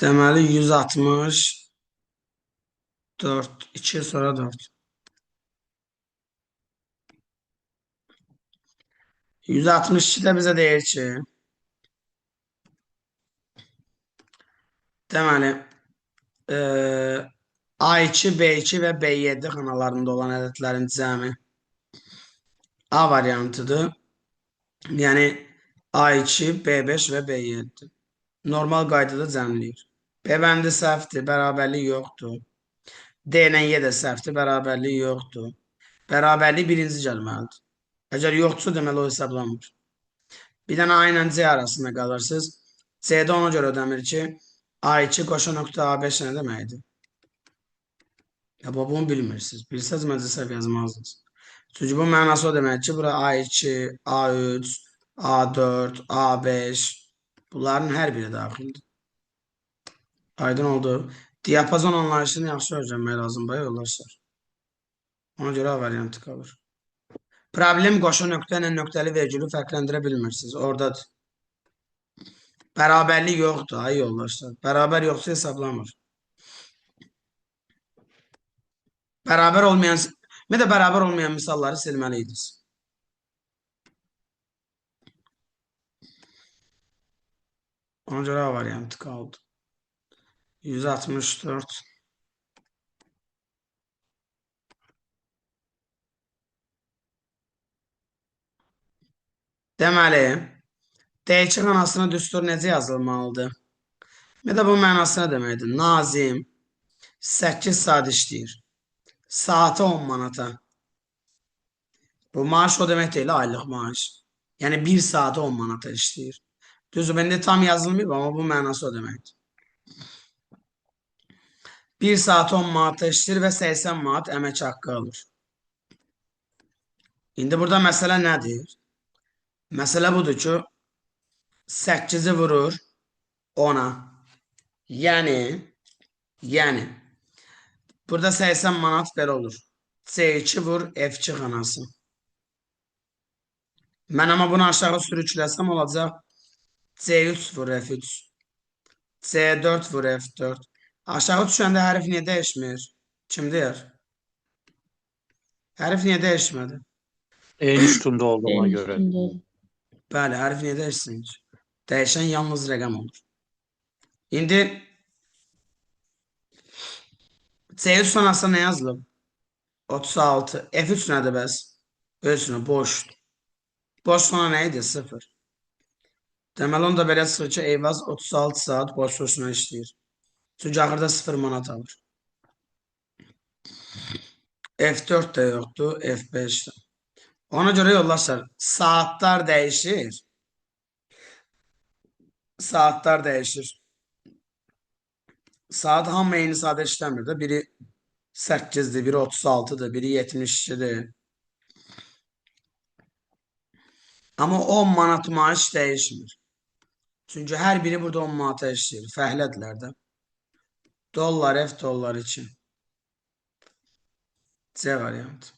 Deməli 164, 2 sonra 4. 162 də bizə deyir ki, deməli, A2, B2 və B7 xanalarında olan ədədlərin cəmi A variantıdır. Yəni A2, B5 və B7. Normal qaydada cəmləyir. B bəndi səhvdir, bərabərlik yoxdur. D ilə Y də səhvdir, bərabərlik yoxdur. Bərabərlik birinci gəlməlidir. Əgər yoxdursa, deməli o hesablanmır. Bir dənə A ilə C arasında qalırsınız. C-də ona görə ödəmir ki, A2 qoşa nöqtə A5 nə deməkdir? Ya bunu bilmirsiniz. Bilsəz məncə səhv yazmazdınız. Çünki bu mənası o deməkdir ki, bura A2, A3, A4, A5 bunların hər biri daxildir. Aydın oldu. Diapazon anlayışını yaxşı öyrənmək lazımdır, yoldaşlar. Ona görə A variantı qalır. Problem qoşa nöqtə ilə nöqtəli vergülü fərqləndirə bilmirsiniz. Oradadır. Bərabərlik yoxdur, ay yoldaşlar. Bərabər yoxsa hesablamır. Bərabər olmayan, ümumiyyətlə bərabər olmayan misalları silməliydiniz. Ona görə A variantı qaldı. 164. Deməli, D2 xanasına düstur necə yazılmalıdır? Ümumiyyətlə bu mənası nə deməkdir? Nazim 8 saat işləyir. Saatı 10 manata. Bu maaş o demək deyil, aylıq maaş. Yəni 1 saatı 10 manata işləyir. Düzdür, məndə tam yazılmayıb, amma bu mənası o deməkdir. 1 saat 10 manata işləyir və 80 manat əmək haqqı alır. İndi burada məsələ nədir? Məsələ budur ki, 8-i vurur 10-a. Yəni, burada 80 manat belə olur. C2 vur F2 xanası. Mən amma bunu aşağı sürükləsəm olacaq C3 vur F3. C4 vur F4. Aşağı düşəndə hərf niyə dəyişmir? Kim deyər? Hərf niyə dəyişmədi? Eyni sütunda olduğuna Eyni göre. sütunda oldu. Bəli, hərf niyə dəyişsin ki? Dəyişən yalnız rəqəm olur. İndi C3 sonrasında nə yazılıb? 36. F3 nədir bəs? Özünə boşdur. Boş sona nə idi? 0. Deməli, onu da belə çıxır ki, Eyvaz 36 saat boş-boşuna işləyir. Çünki axırda 0 manat alır. F4 də yoxdur, F5 də. Ona görə yoldaşlar, saatlar dəyişir. Saatlar dəyişir. Saat hamı eyni saat işləmir də. Biri 8-dir, biri 36-dır, biri 72-dir. Amma 10 manat maaş dəyişmir. Çünki hər biri burada 10 manata işləyir. Fəhlədirlər də. Dollar F dollar 2. C variantı.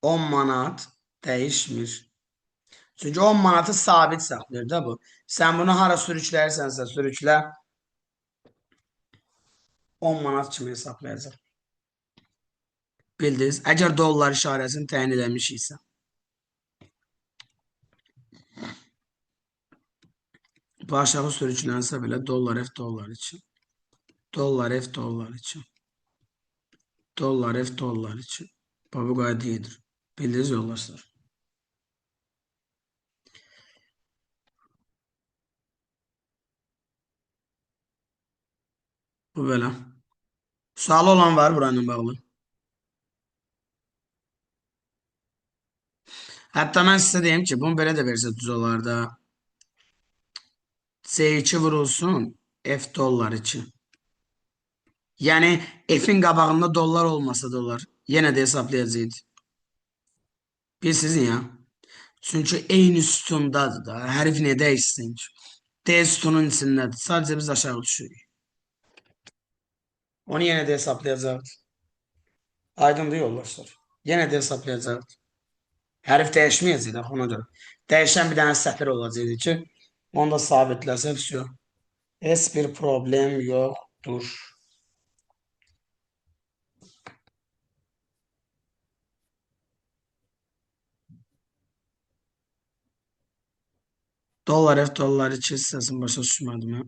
10 manat dəyişmir. Çünki 10 manatı sabit saxlayır da bu. Sən bunu hara sürükləyirsənsə sürüklə 10 manat kimi hesablayacaq. Bildiniz? Əgər dollar işarəsini təyin eləmişiksə. Bu aşağı sürüklənsə belə dollar F dollar 2. Dollar F dollar 2. Dollar F dollar 2. Bu qayda gedir. Bildiniz yoldaşlar. Bu belə. Sualı olan var burayla bağlı. Hətta mən sizə deyim ki, bunu belə də versə düz olar da. C2 vurulsun F dollar 2. Yəni F-in qabağında dollar olmasa da olar. Yenə də hesablayacaqdı. Bilirsiniz niyə? Çünki eyni sütundadır da. Hərf niyə dəyişsin ki? D sütunun içindədir. Sadəcə biz aşağı düşürük. Onu yenə də hesablayacaqdı. Aydındır yoldaşlar. Yenə də hesablayacaqdı. Hərf dəyişməyəcək də ona görə. Dəyişən bir dənə sətir olacaqdı ki, onu da sabitləsə, vəsiyo. Heç bir problem yoxdur. Dollar F dollar 2 hissəsini başa düşmədim. Hə?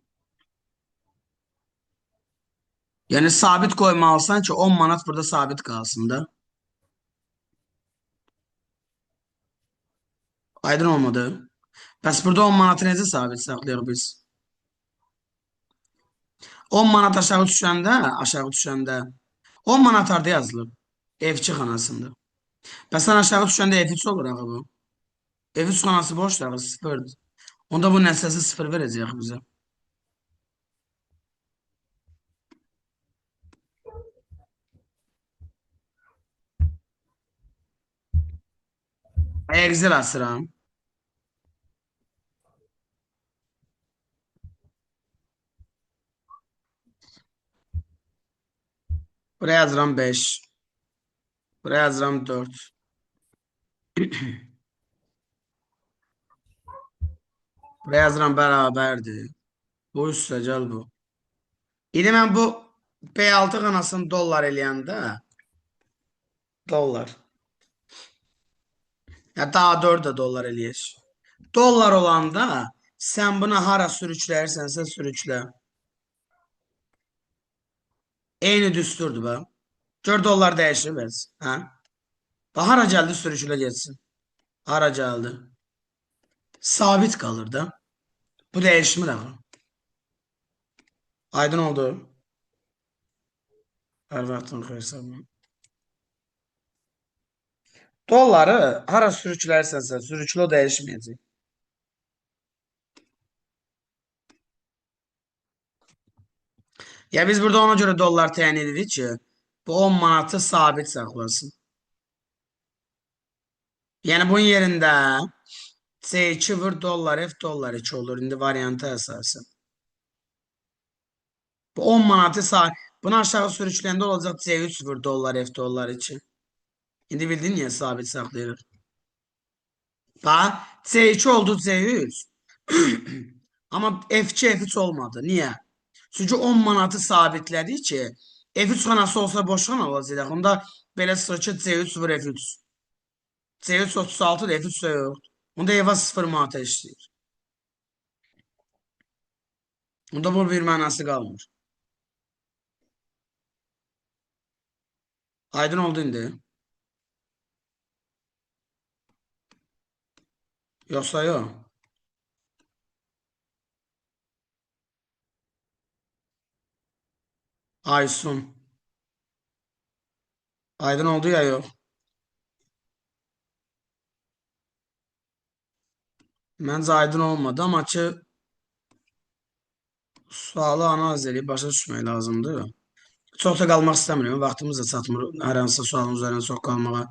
Yəni sabit qoymalısan ki, 10 manat burada sabit qalsın da. Aydın olmadı. Bəs burada 10 manatı necə sabit saxlayırıq biz? 10 manat aşağı düşəndə, 10 manat harda yazılıb? F2 xanasında. Bəs sən aşağı düşəndə F3 olur axı bu. F3 xanası boşdur axı, sıfırdır. Onda bu nəsəsi sıfır verəcək bizə. Excel asıram. Buraya yazıram 5. Buraya yazıram 4. Buraya yazıram bərabərdir. Bu üstə gəl bu. İndi mən bu B6 xanasını dollar eləyəndə dollar. Ya daha 4 də dollar eləyək. Dollar olanda sən buna hara sürükləyirsənsə sürüklə. Eyni düsturdur bax. Gör dollar dəyişir bəs. Hə? Bax hara gəldi sürüklə getsin. Hara gəldi. Sabit qalır da. Bu dəyişmir axı. Aydın oldu. Hər vaxtın xeyir sabah. Dolları hara sürüklərsənsə sürüklə o dəyişməyəcək. Ya biz burada ona göre dollar təyin edirik ki, bu 10 manatı sabit saxlasın. Yəni bunun yerində C2 vur dollar F dollar 2 olur. İndi varianta əsasən. Bu 10 manatı bunu aşağı sürükləyəndə olacaq C3 vur dollar F dollar 2. İndi bildin niyə sabit saxlayırıq? Bax, C2 oldu C3. Amma F2 F3 olmadı. Niyə? Çünki 10 manatı sabitlədik ki, F3 xanası olsa boş xana olacaq. Onda belə çıxır ki, C3 vur F3. C3 36-dır, F3 də yoxdur. Onda eva 0 manata işləyir. Onda bu bir mənası qalmır. Aydın oldu indi. Yoxsa yox. Aysun. Aydın oldu ya yox. Məncə aydın olmadı, amma ki sualı analiz edib başa düşmək lazımdır. Çox da qalmaq istəmirəm. Vaxtımız da çatmır hər hansısa sualın üzərinə çox qalmağa.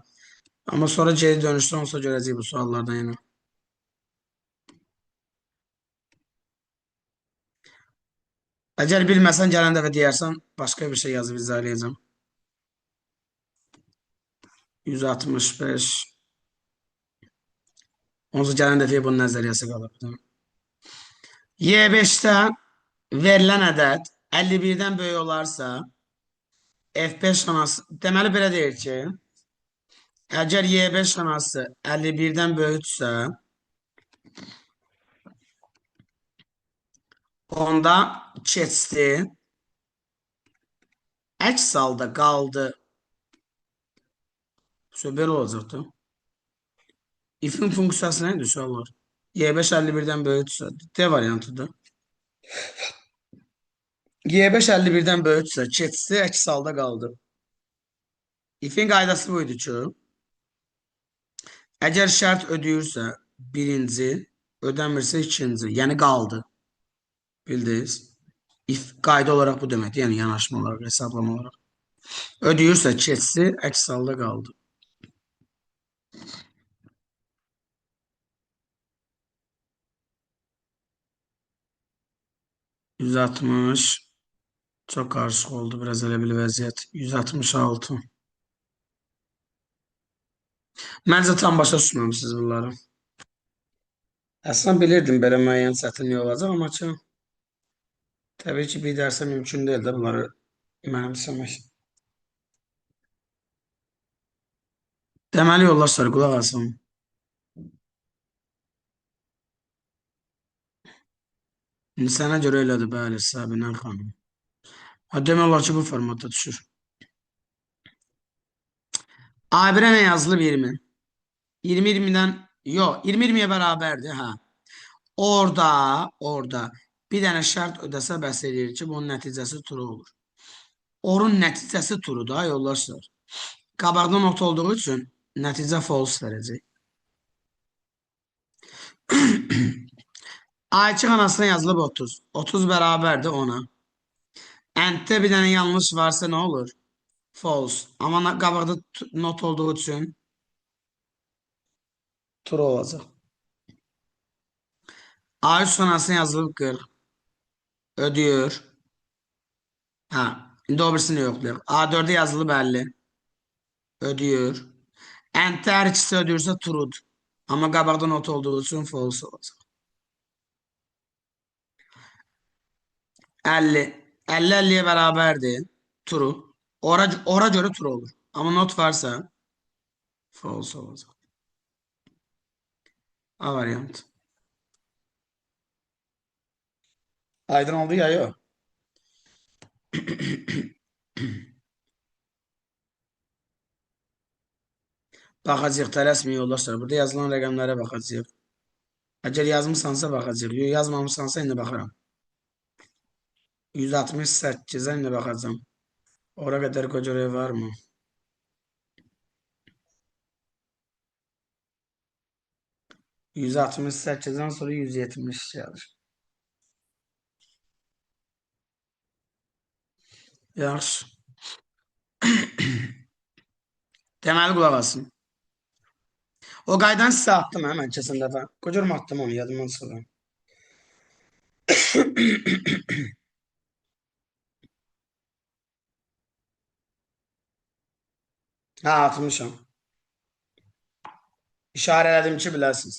Amma sonra geri dönüşdə olsa görəcəyik bu suallardan yenə. Əgər bilməsən, gələn dəfə deyərsən, başqa bir şey yazıb izah eləyəcəm. 165. Onsuz gələn dəfəyə bunun nəzəriyyəsi qalır. Y5-də verilən ədəd 51-dən böyük olarsa F5 xanası, deməli belə deyir ki, əgər Y5 xanası 51-dən böyükdürsə, onda keçdi, əks halda qaldı. Belə olacaqdır. If'in funksiyası nə idi suallar? Y5 51-dən böyükdürsə, D variantıdır. Y5 51-dən böyükdürsə, keçdi, əks halda qaldı. If'in qaydası buydu ki, əgər şərt ödəyirsə birinci, ödəmirsə ikinci, yəni qaldı. Bildiniz? If qayda olaraq bu deməkdir, yəni yanaşma olaraq, hesablama olaraq. Ödəyirsə keçdi, əks halda qaldı. ...160... Çox qarışıq oldu biraz elə bir vəziyyət. 166. Məncə tam başa düşməmisiniz bunları. Əslində bilirdim belə müəyyən çətinlik olacaq, amma ki Təbii ki, bir dərsə mümkün deyil də bunları mənimsəmək. Deməli, yoldaşlar, qulaq asın. İndi sənə görə elədir, bəli, Səbinə xanım. Ha, demək olar ki, bu formatda düşür. A1-ə nə yazılıb? 20. 20 20-dən, yox, 20 20-yə bərabərdir, hə. Orada bir dənə şərt ödəsə bəs eləyir ki, bunun nəticəsi true olur. Orun nəticəsi truedur, ha, yoldaşlar. Qabaqda not olduğu üçün nəticə false verəcək. A2 xanasına yazılıb 30. 30 bərabərdir 10-a. Ənddə bir dənə yanlış varsa nə olur? False. Amma qabaqda not olduğu üçün true olacaq. A3 xanasına yazılıb 40. Ödüyor. Ha, indi o birisini yoxlayaq. A4-ə yazılıb 50. Ödüyor. Ənddə hər ikisi ödüyürsə truedur. Amma qabaqda not olduğu üçün false olacaq. 50. 50 50-yə bərabərdir. True. Ora görə true olur. Amma not varsa false olacaq. A variantı. Aydın oldu ya yox? Baxacağıq, tələsməyin yoldaşlar. Burada yazılan rəqəmlərə baxacağıq. Əgər yazmısansa baxacağıq. Yox, yazmamışsansa indi baxıram. 168-ə indi baxacağam. Ora qədər qoca varmı? 168-dən sonra 170 gəlir. Yaxşı. Deməli, qulaq asın. O qaydanı sizə atdım hə, mən keçən dəfə. Qocurum atdım onu, yadımdan çıxdı. Hə, atmışam. İşarə elədim ki, biləsiniz.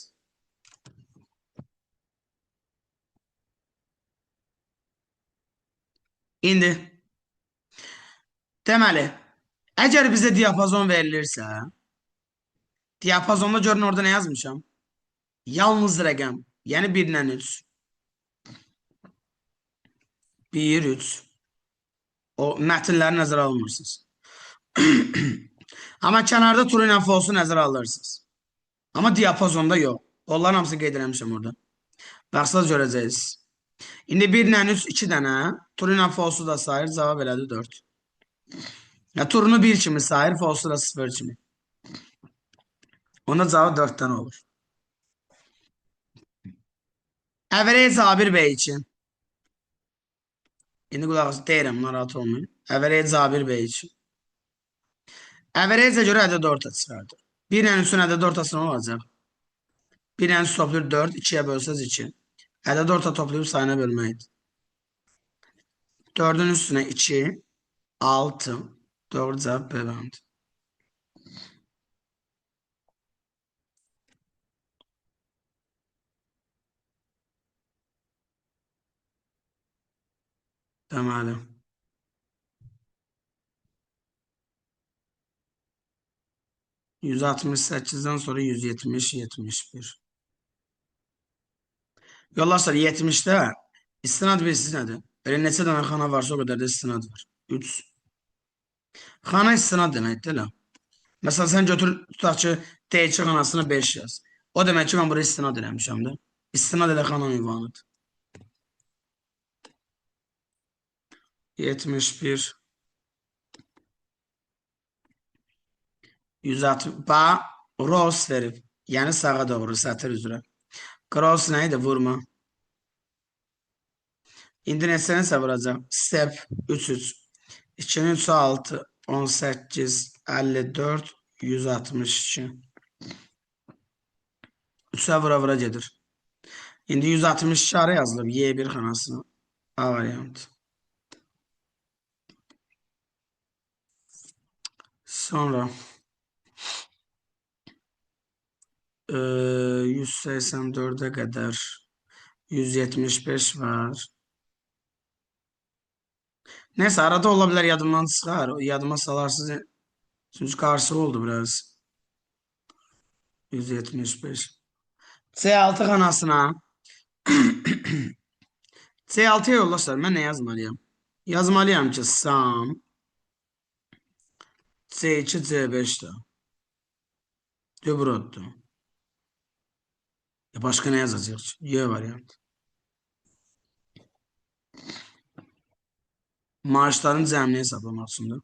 İndi, deməli, əgər bizə diapazon verilirsə, diapazonda görün orada nə yazmışam? Yalnız rəqəm, yəni 1 ilə 3. 1, 3. O mətnləri nəzərə almırsınız. Amma kənarda true ilə false-u nəzərə alırsınız. Amma diapazonda yox. Onların hamısını qeyd eləmişəm orada. Baxsaz görəcəksiniz. İndi 1 ilə 3, 2 dənə. True ilə false-u da sayır, cavab elədi 4. Ya, true-nu 1 kimi sayır, false-u da 0 kimi. Onda cavab 4 dənə olur. Average A1 B2. İndi qulaq asın, deyirəm, narahat olmayın. Average A1 B2. Average'ə görə ədəd orta çıxardır. 1 ilə 3-ün ədəd ortası nə olacaq? 1 ilə 3 toplayır 4, 2-yə bölsəz 2. Ədəd orta toplayıb sayına bölməkdir. 4-ün üstünə 2, 6. Doğru cavab B variantı. Deməli. 168-dən sonra 170, 71. Yoldaşlar 70-də istinad bilirsiniz nədir? Elə neçə dənə xana varsa o qədər də istinad var. 3. Xana istinad deməkdir elə. Məsələn, sən götür, tutaq ki, D2 xanasına 5 yaz. O demək ki, mən buraya istinad eləmişəm də. İstinad elə xana ünvanıdır. 71. 160. Bax, rows verib. Yəni sağa doğru, sətir üzrə. Cross nə idi? Vurma. İndi neçə vuracaq? Step 3, 3. 2-nin 3-ü 6, 18, 54, 162. 3-ə vura vura gedir. İndi 162 hara yazılıb? Y1 xanasına. A variantı. Sonra 184'e qədər 175 var. Neyse arada ola bilər yadımdan çıxar. Yadıma salarsınız. Çünki qarışıq oldu biraz. 175. C6 xanasına C6-ya yoldaşlar mən nə yazmalıyam? Yazmalıyam ki sum C2 C5'dir. Döbroddur. Başqa nə yazacaq? Y variantı. Maaşların cəmini hesaplamaq üçündür.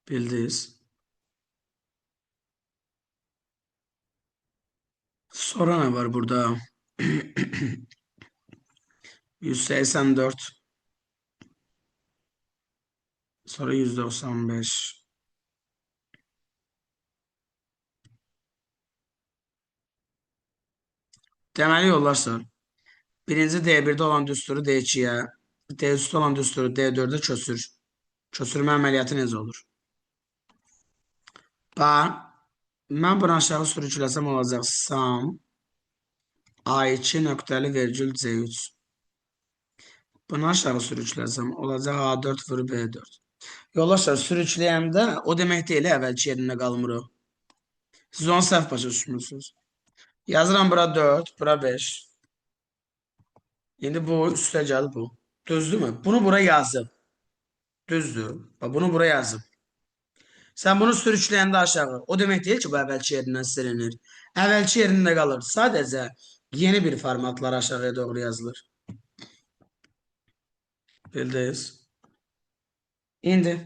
Bildiniz. Sonra nə var burada? 184. Sonra 195. Deməli yoldaşlar, birinci D1-də olan düsturu D2-yə, D3-də olan düsturu D4-ə köçür. Köçürmə əməliyyatı necə olur? Bax, mən bunu aşağı sürükləsəm olacaq sum A2 nöqtəli vergül C3. Bunu aşağı sürükləsəm olacaq A4 vur B4. Yoldaşlar, sürükləyəndə o demək deyil, əvvəlki yerində qalmır o. Siz onu səhv başa düşmürsünüz. Yazıram bura 4, bura 5. İndi bu üstə gəl bu. Düzdürmü? Bunu bura yazıb. Düzdür. Bax, bunu bura yazıb. Sən bunu sürükləyəndə aşağı, o demək deyil ki, bu əvvəlki yerindən silinir. Əvvəlki yerində qalır. Sadəcə yeni bir formatlar aşağıya doğru yazılır. Bildiniz? İndi.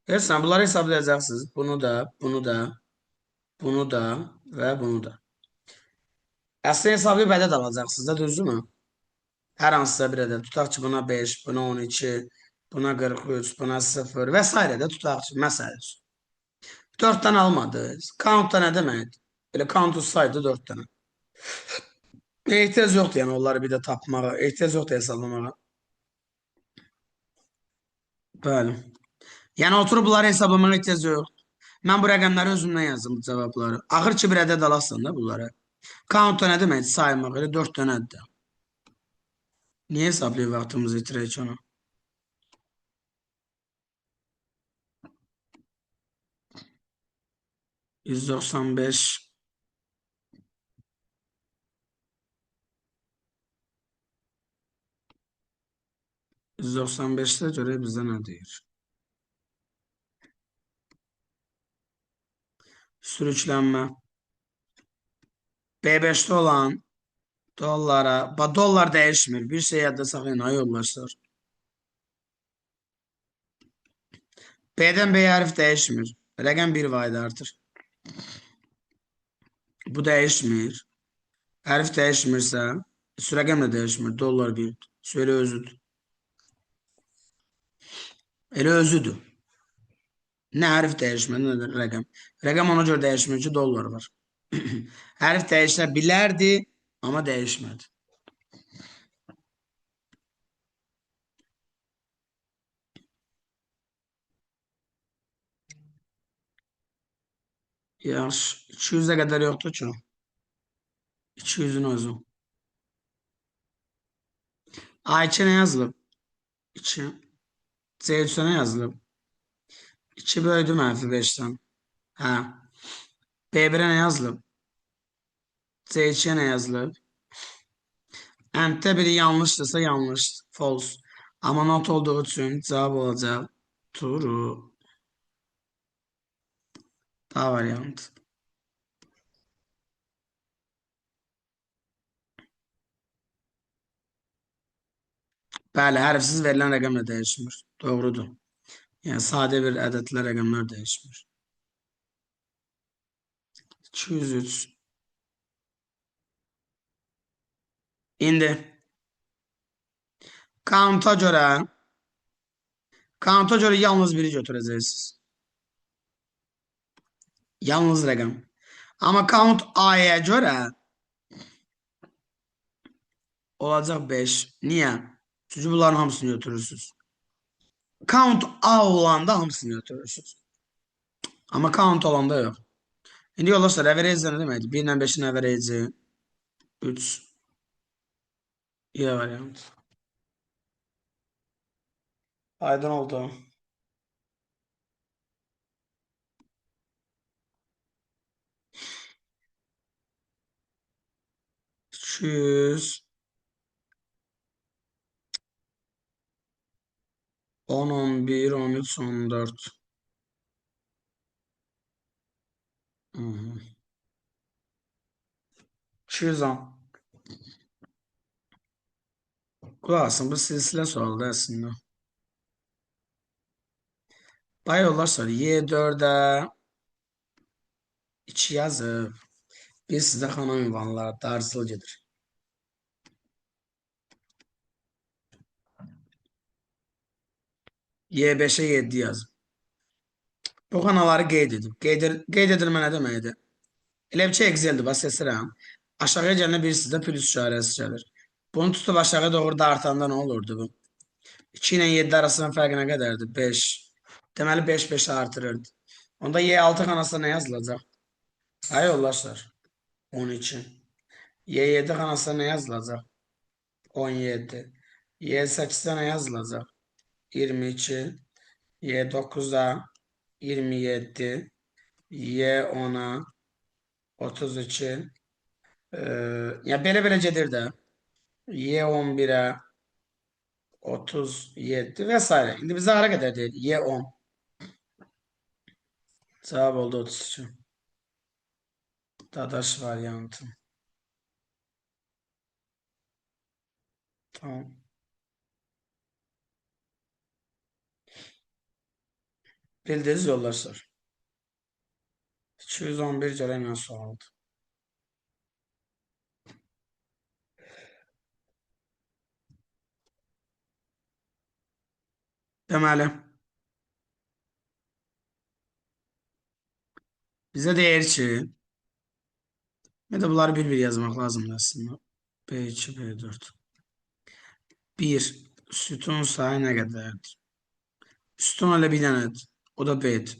Görürsən, bunları hesablayacaqsınız. Bunu da, bunu da, bunu da və bunu da. Əslində hesablayıb ədəd alacaqsınız da, düzdürmü? Hər hansısa bir ədəd. Tutaq ki, buna 5, buna 12, buna 43, buna 0 və s. də tutaq ki, məsəl üçün. 4 dənə almadınız. Count da nə deməkdir? Belə count saydı 4 dənə. Ehtiyac yoxdur yəni onları bir də tapmağa, ehtiyac yoxdur hesablamağa. Bəli. Yəni oturub bunları hesablamağa ehtiyac yoxdur. Mən bu rəqəmləri özümdən yazdım bu cavabları. Axır ki bir ədəd alasan da bunlara. Count da nə deməkdir? Saymaq. Elə 4 dənədir. Niyə hesablayıb vaxtımızı itirək onu? ...195... ...195'te görək bizə nə deyir? Sürüklənmə. B5'də olan dollara, bax dollar dəyişmir. Bir şey yadda saxlayın ay yoldaşlar. B-dən B hərf dəyişmir. Rəqəm bir vahid artır. Bu dəyişmir. Hərf dəyişmirsə, rəqəm də dəyişmir. Dollar birdir. Söylə özüdür. Elə özüdür. Nə hərf dəyişmir, nə də rəqəm. Rəqəm ona görə dəyişmir ki, dollar var. Hərf dəyişə bilərdi, amma dəyişmədi. Yaxşı, 200-ə qədər yoxdur ki. 200-ün özü. A2 nə yazılıb? 2. C3-ə nə yazılıb? 2 böldü mənfi 5-dən. Hə. B1-ə nə yazılıb? C2-yə nə yazılıb? And-də biri yanlışdırsa yanlış, false. Amma not olduğu üçün cavab olacaq true. A variantı. Bəli, hərfsiz verilən rəqəm də dəyişmir. Doğrudur. Yəni sadə bir ədədli rəqəmlər dəyişmir. 203. İndi count'a görə yalnız biri götürəcəksiniz. Yalnız rəqəm. Amma count A-ya görə olacaq 5. Niyə? Çünki bunların hamısını götürürsünüz. Count A olanda hamısını götürürsünüz. Amma count olanda yox. İndi yoldaşlar, average nə deməkdir? 1 ilə 5-in average 3. Y variantı. Aydın oldu. 210, 11, 13, 14. Hı -hı. 210. Qulaq asın, bu silsilə sualıdır əslində. Dayı yoldaşlar, Y4-ə 2 yazıb. Bir sizə xana ünvanları darısıl gedir. Y5-ə 7 yazıb. Bu xanaları qeyd edib. Qeyd edilmə nə deməkdir? Elə bir şey Excel'dir, bax seçirəm. Aşağıya gələndə bir sizdə plus işarəsi gəlir. Bunu tutub aşağı doğru da artanda nə olurdu bu? 2 ilə 7 arasının fərqi nə qədərdir? 5. Deməli 5 5 artırırdı. Onda Y6 xanasına nə yazılacaq? Ay yoldaşlar. 12. Y7 xanasına nə yazılacaq? 17. Y8-də nə yazılacaq? 22. Y9-da 27. Y10-a 32. Ya belə-belə gedir də. Y11-ə 37 və s. İndi bizə hara qədər deyir? Y10. Cavab oldu 32. Dadaş variantı. Tamam. Bildiniz yoldaşlar. 211 gələn sualdır. Deməli, bizə deyir ki, bir də bunları bir-bir yazmaq lazımdır əslində. B2, B4. 1. Sütun sayı nə qədərdir? Sütun elə bir dənədir. O da B-dir.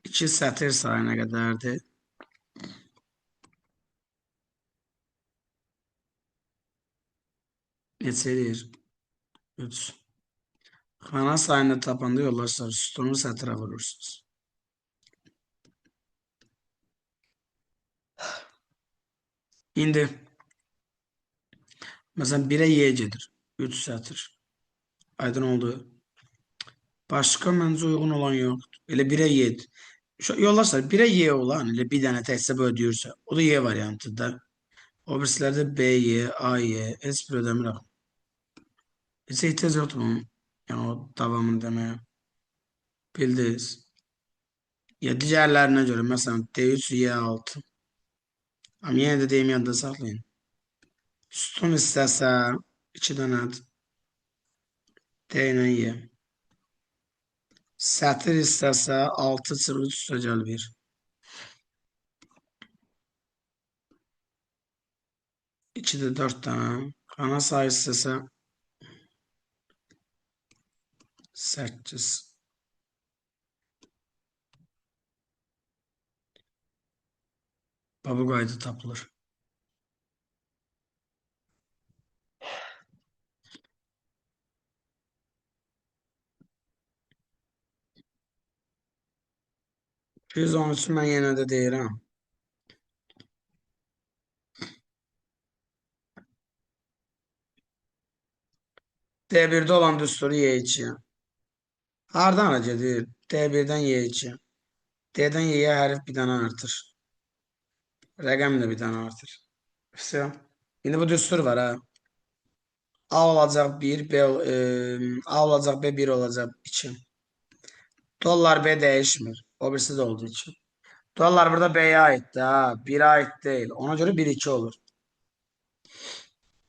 2 sətir sayı nə qədərdir? Neçə eləyir? 3. Xana sayını tapanda yoldaşlar sütunu sətrə vurursunuz. İndi məsələn 1-ə Y gedir. 3 sətir. Aydın oldu. Başqa məncə uyğun olan yoxdur. Elə 1-ə Y. Yoldaşlar 1-ə Y olan elə bir dənə təkcə bu ödəyirsə, o da Y variantıdır da. O birislərdə B, Y, A, Y, heç bir ödəmir axı. Heç ehtiyac yoxdur bunun. Yəni o davamını deməyə. Bildiniz. Ya digərlərinə görə məsələn D3, Y6. Amma yenə də deyim yadda saxlayın. Sütun istəsə 2 dənədir. D ilə Y. Sətir istəsə 6 çıx 3 üstə gəl 1. 2 də 4 dənə. Xana sayı istəsə 8. Bu qayda tapılır. ...213 mən yenə də deyirəm. D1-də olan düsturu Y2. Hardan hara gedir? D1-dən Y2. D-dən Y-yə hərf bir dənə artır. Rəqəm də bir dənə artır. Vəsə. İndi bu düstur var ha. A olacaq 1, B, A olacaq B, 1 olacaq 2. Dollar B dəyişmir. O birisi də olduğu için. Dollar burada B'ye aiddir ha. 1'e ait değil. Ona göre 1 2 olur.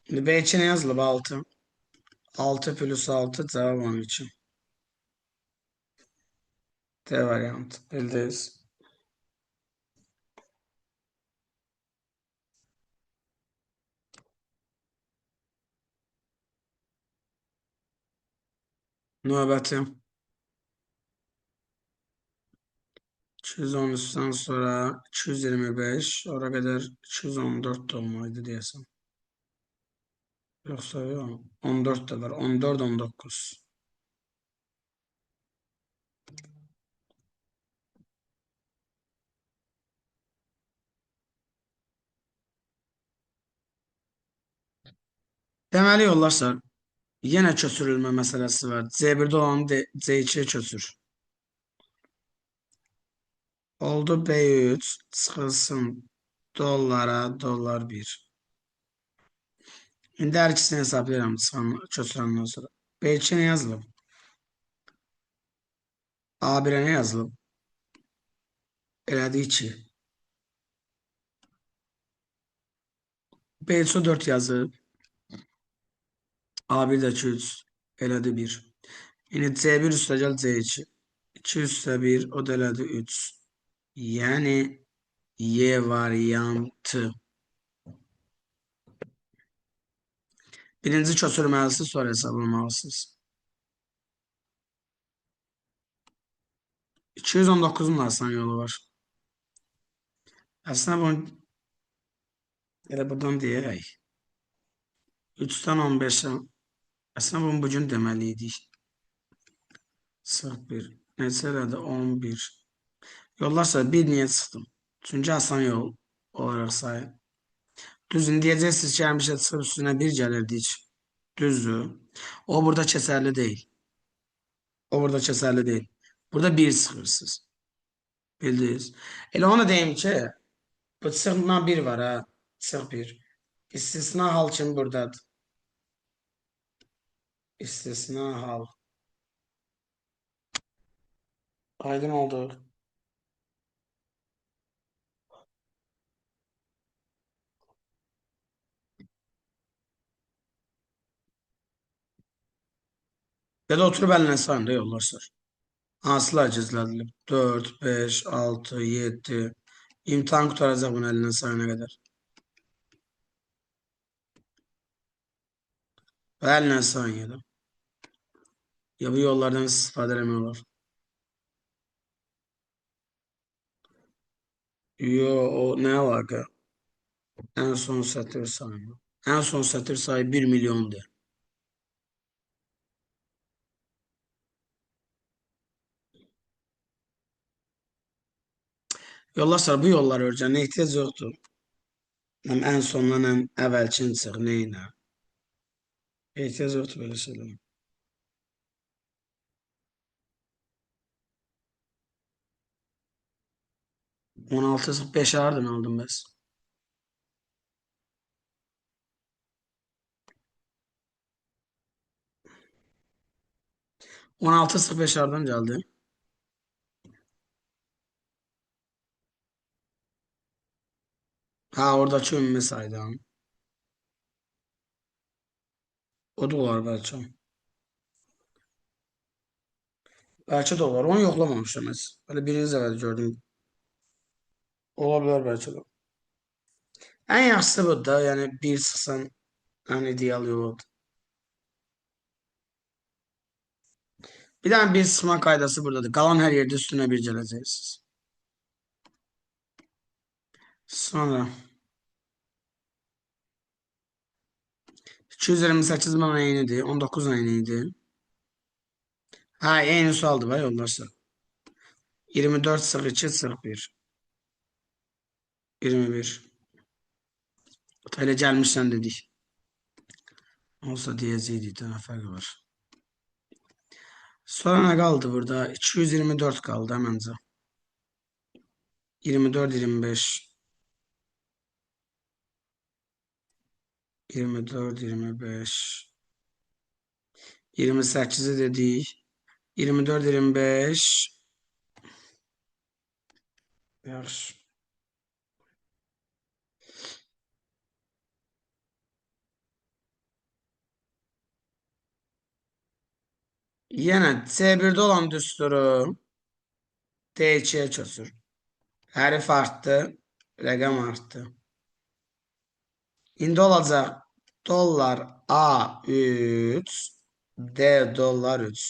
Şimdi B2 ne yazılıb? 6. 6 plus 6 cevap 12. D variantı. Bildiniz. Növbəti. 213-dən sonra 225, ora qədər 214 də olmalıydı deyəsən. Yoxsa yox, 14 də var. 14, 19. Deməli yoldaşlar, yenə köçürülmə məsələsi var. C1-də olanı C2-yə köçür. Oldu B3, çıxılsın dollara, dollar 1. İndi hər ikisini hesablayıram köçürəndən sonra. B2-yə nə yazılıb? A1-ə nə yazılıb? Elədi 2. B3-ə 4 yazıb. A1 də 2, 3. Elədi 1. İndi C1 üstəgəl C2. 2 üstə 1, o da elədi 3. Yəni Y variantı. Birinci köçürməlisiniz, sonra hesablamalısınız. 219-un da asan yolu var. Əslində bunu elə buradan deyərək. 3-dən 15-ə. Əslində bunu bugün deməliydik. Sıx 1. Neçə elədi? 11. Yollarsa 1 niyə çıxdım? Çünki asan yol olaraq sayın. Düzdür, deyəcəksiniz ki, həmişə çıxıb üstünə 1 gəlirdi heç. Düzdür. O burada keçərli deyil. O burada keçərli deyil. Burada 1 çıxırsınız. Bildiniz. Elə ona deyim ki, bu çıxma 1 var ha. Çıx 1. İstisna hal kimi buradadır. İstisna hal. Aydın oldu. Ya da oturub əlinə sayın da yoldaşlar. Hansılar gizlədilib? 4, 5, 6, 7. İmtahan qurtaracaq bunu əlinə sayana qədər. Və əlinə sayın ya da. Ya bu yollardan istifadə eləmək olar. Yo, o nə əlaqə? Ən son sətir sayı. Ən son sətir sayı 1 milyondur. Yoldaşlar, bu yolları öyrənməyə ehtiyac yoxdur. Həm ən sondan, həm əvvəlkini çıx, neyinə? Ehtiyac yoxdur belə şeylərə. 16 çıx 5 hardan aldım bəs? 16 çıx 5 hardan gəldi? Ha, oradakı ümumi saydan. O da olar bəlkə. Bəlkə də olar. Onu yoxlamamışam heç. Belə birinci dəfə gördüm. Ola bilər bəlkə də. Ən yaxşısı budur da. Yəni bir çıxsan ən ideal yoludur. Bir dənə bir çıxma qaydası buradadır. Qalan hər yerdə üstünə bir gələcəksiniz. Sonra 228 bana eynidir. 19 eyni idi. Ha, eyni sualdır bax yoldaşlar. 24 sıx 2 sıx 1. 21. Elə gəlmişsən dedik. Olsa deyəcəkdik də, nə fərqi var. Sonra nə qaldı burada? 224 qaldı məncə. 24, 25. 24, 25. 28'i dedik. 24, 25. Yaxşı. Yenə C1-də olan düsturu D2-yə köçür. Hərif artdı, rəqəm artdı. İndi olacaq dollar A3, D dollar 3.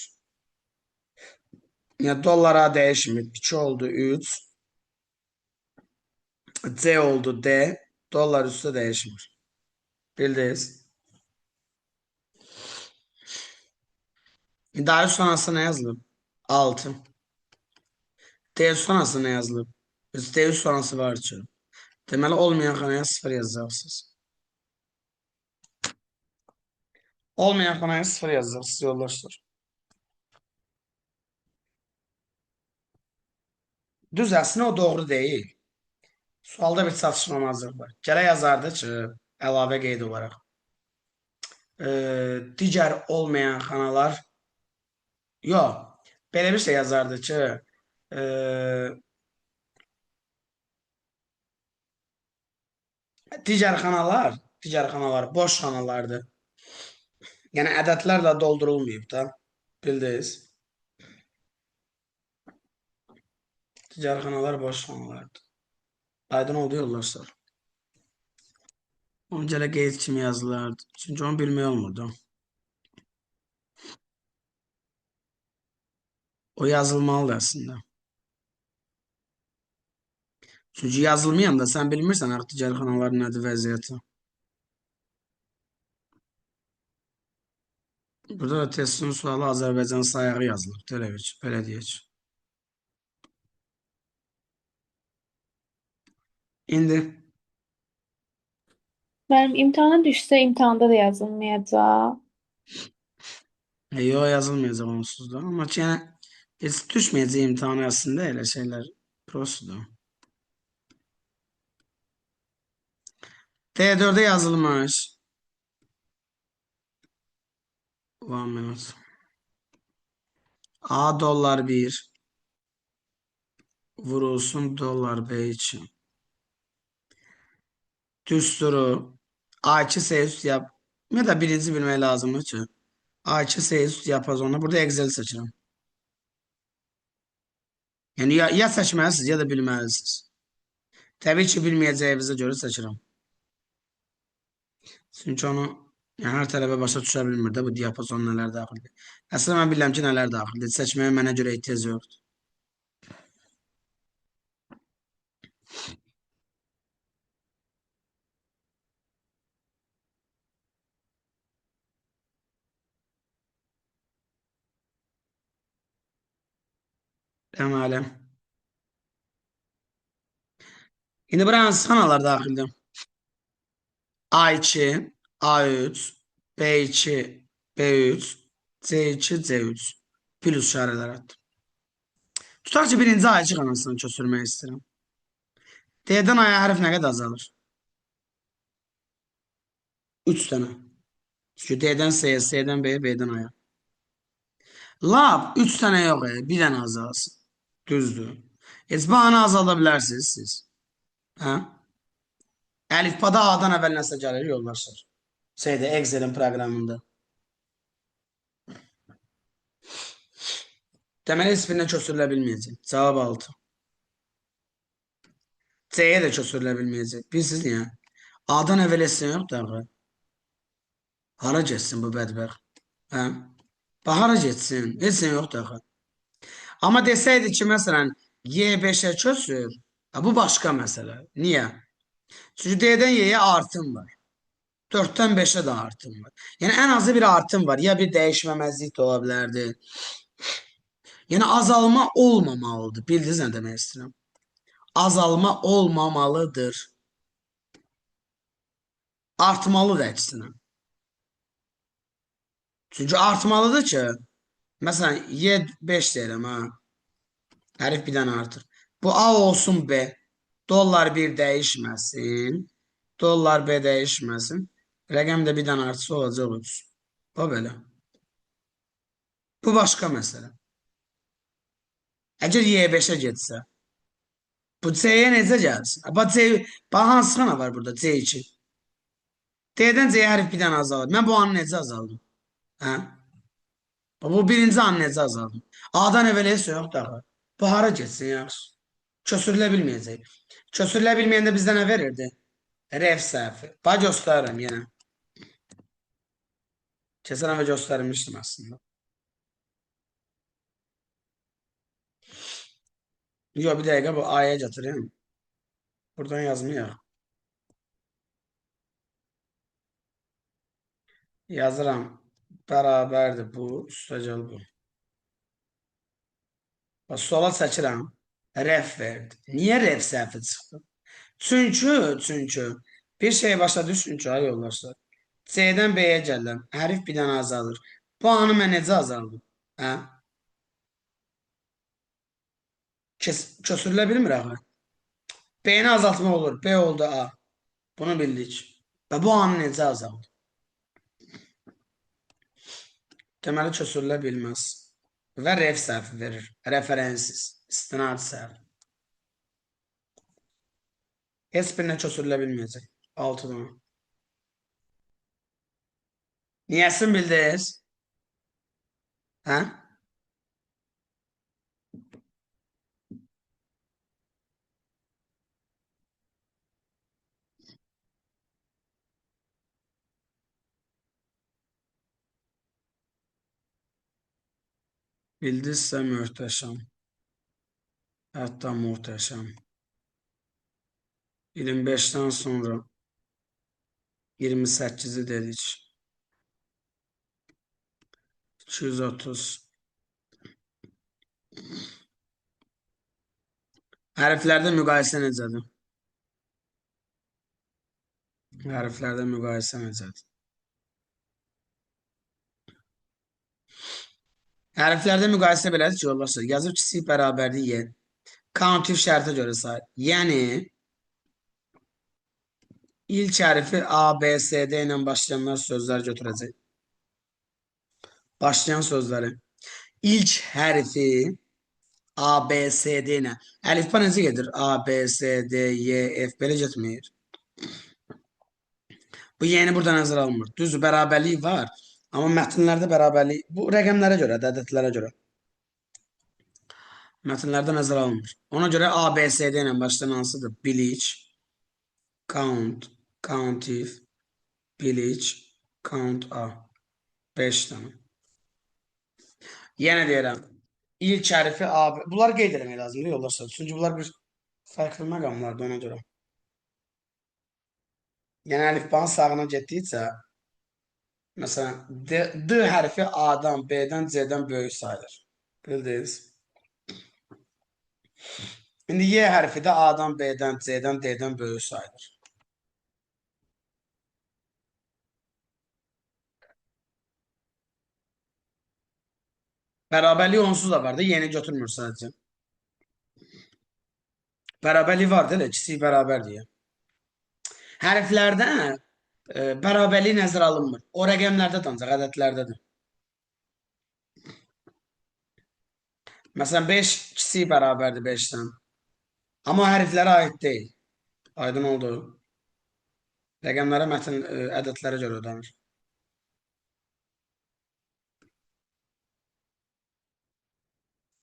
Yəni dollar A dəyişmir. 2 oldu 3. C oldu D. Dollar üstə dəyişmir. Bildiniz? İndi A3 xanasına nə yazılıb? 6. D3 xanasına nə yazılıb? Biz D3 xanası var ki. Deməli, olmayan xanaya 0 yazacaqsınız. Olmayan xanaya 0 yazacaqsınız, yoldaşlar. Düz, əslində o doğru deyil. Sualda bir çatışmamazlıq var. Gərək yazardı ki, əlavə qeyd olaraq. Digər olmayan xanalar, yox, belə bir şey yazardı ki, digər xanalar boş xanalardır. Yəni ədədlərlə doldurulmayıb da, bildiniz. Digər xanalar boş xanalardır. Aydın oldu yoldaşlar. Onu gələ qeyd kimi yazılardı. Çünki onu bilmək olmurdu. O yazılmalıdır əslində. Çünki yazılmayan da sən bilmirsən artıq digər xanaların nədir vəziyyəti. Burada da testin sualı Azərbaycan sayağı yazılıb. Belə, belə deyək. İndi. Mənim imtahana düşsə imtahanda da yazılmayacaq. Yox, yazılmayacaq onsuz da. Amma ki, yəni, heç düşməyəcək imtahana əslində elə şeylər prostudur. D4'e yazılmış. One minute. A dolar 1 vurulsun dolar B2. Düsturu A2 S üst yap. Ya da birinci bilmək lazımdır ki. A2 S üst diapazonuna burada Excel seçirəm. Yəni ya seçməlisiniz ya da bilməlisiniz. Təbii ki, bilməyəcəyinizə görə seçirəm. Çünki onu yəni, hər tələbə başa düşə bilmir də bu diapazon nələr daxildir. Əslində mən bilirəm ki, nələr daxildir. Seçməyə mənə görə ehtiyac yoxdur. Deməli. İndi bura hansı xanalar daxildir? A2, A3, B2, B3, C2, C3. Plus işarələr atdım. Tutaq ki, birinci A2 xanasını köçürmək istəyirəm. D-dən A-ya hərf nə qədər azalır? 3 dənə. Çünki D-dən C-yə, C-dən B-yə, B-dən A-ya. Lap 3 dənə yox, bir dənə azalsın. Düzdür. Heç bu anı azalda bilərsiniz siz. Hə? Əlifbada A-dan əvvəl nəsə gəlir yoldaşlar. Şeydə, Excel'in proqramında. Deməli, heç birinə köçürülə bilməyəcək. Cavab 6. C-yə də köçürülə bilməyəcək. Bilirsiniz niyə? A-dan əvvəl heç nə yoxdur axı. Hara getsin bu bədbəxt? Hə? Bax, hara getsin? Heç nə yoxdur axı. Amma desəydi ki, məsələn, Y5-ə köçür, bu başqa məsələ. Niyə? Çünki D-dən Y-yə artım var. 4-dən 5-ə də artım var. Yəni, ən azı bir artım var. Ya bir dəyişməməzlik də ola bilərdi. Yəni, azalma olmamalıdır. Bildiniz nə demək istəyirəm? Azalma olmamalıdır. Artmalıdır əksinə. Çünki artmalıdır ki, məsələn, Y5 deyirəm, ha. Hərif bir dənə artır. Bu A olsun B. Dollar 1 dəyişməsin. Dollar B dəyişməsin. Rəqəm də bir dənə artsa olacaq 3. Bu belə. Bu başqa məsələ. Əgər Y5-ə getsə, bu C-yə necə gəlsin? Bax, C, bax, hansı xana var burada? C2. D-dən C-yə hərf bir dənə azalır. Mən bu anı necə azaldım? Hə? Bu birinci anı necə azaldım? A-dan əvvəl heç yoxdur axı. Bu hara getsin yaxşı? Köçürülə bilməyəcək. Köçürülə bilməyəndə bizdə nə verirdi? Ref səhvi. Bax, göstərirəm yenə. Keçən dəfə göstərmişdim əslində. Yox, bir dəqiqə bu A-ya gətirim. Buradan yazmayaq. Yazıram. Bərabərdir bu, üstəgəl bu. Bax, sola çəkirəm. Ref verdi. Niyə ref səhvi çıxdı? Çünki bir şey başa düşün ki, ay yoldaşlar. C-dən B-yə gəlirəm. Hərif bir dənə azalır. Bu anı mən necə azaldım? Hə? Kösürülə bilmir axı. B-ni azaltmaq olur. B oldu A. Bunu bildik. Və bu anı necə azaldı? Deməli, kösürülə bilməz. Və ref səhvi verir. Referensiz. İstinad səhvi. Heç birinə kösürülə bilməyəcək. 6 dənə. Niyəsini bildiniz? Hə? Bildinizsə möhtəşəm. Hətta muhteşəm. 25-dən sonra 28-i dedik. 230. Hərflərdə müqayisə necədir? Hərflərdə müqayisə necədir? Hərflərdə müqayisə belədir ki, yoldaşlar. Yazıb kiçik bərabərdir Y. Countif şərtə görə sayır. Yəni, ilk hərfi A, B, C, D ilə başlayanlar sözlər götürəcək. Başlayan sözləri. İlk hərfi A, B, C, D ilə. Əlifba necə gedir? A, B, C, D, Y, F belə getmir. Bu yeni burada nəzərə alınmır. Düzdür, bərabərlik var. Amma mətnlərdə bərabərlik, bu rəqəmlərə görə, ədədlərə görə. Mətnlərdə nəzərə alınmır. Ona görə A, B, C, D ilə başlayan hansıdır? Bilik, count, countif, bilik, count A. 5 dənə. Yenə deyirəm, ilk hərfi A, B. Bunlar qeyd eləmək lazımdır yoldaşlar. Çünki bunlar bir fərqli məqamlardır ona görə. Yəni əlifbanın sağına getdikcə, məsələn, D hərfi A-dan, B-dən, C-dən böyük sayılır. Bildiniz? İndi Y hərfi də A-dan, B-dən, C-dən, D-dən böyük sayılır. Bərabərlik onsuz da var da, yeni götürmür sadəcə. Bərabərlik var değil, kiçik bərabər deyə. Hərflərdə bərabərlik nəzərə alınmır. O rəqəmlərdə də ancaq, ədədlərdədir. Məsələn, 5 kiçik bərabərdir 5-dən. Amma hərflərə aid deyil. Aydın oldu. Rəqəmlərə, mətn, ədədlərə görə ödənir.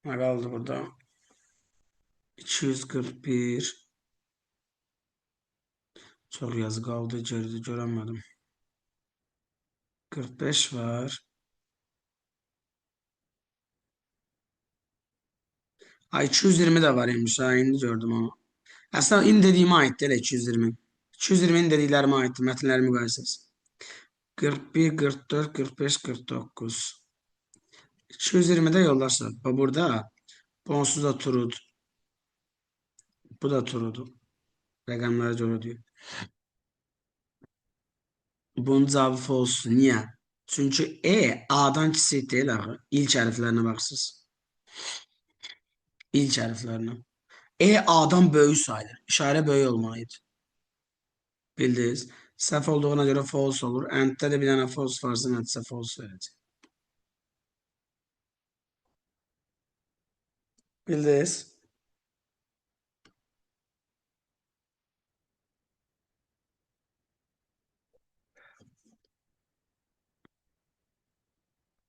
Nə qaldı burada? 241. Çox yazı qaldı, geridə görəmədim. 45 var. Ay 220 də var imiş. Ha, indi gördüm onu. Əslində indi dediyimə aid deyil 220. 220-nin dediklərimə aiddir, mətnləri müqayisəsi. 41, 44, 45, 49. 220-də yoldaşlar. Bax burada bu onsuz da true'dur. Bu da true'dur. Rəqəmlərə görə deyir. Bunun cavabı false. Niyə? Çünki E A-dan kiçik deyil axı. İlk hərflərinə baxsınız. İlk hərflərinə. E A-dan böyük sayılır. İşarə böyük olmalıdır. Bildiniz? Səhv olduğuna görə false olur. And-də də bir dənə false varsa nəticə false verəcək. Bildiniz?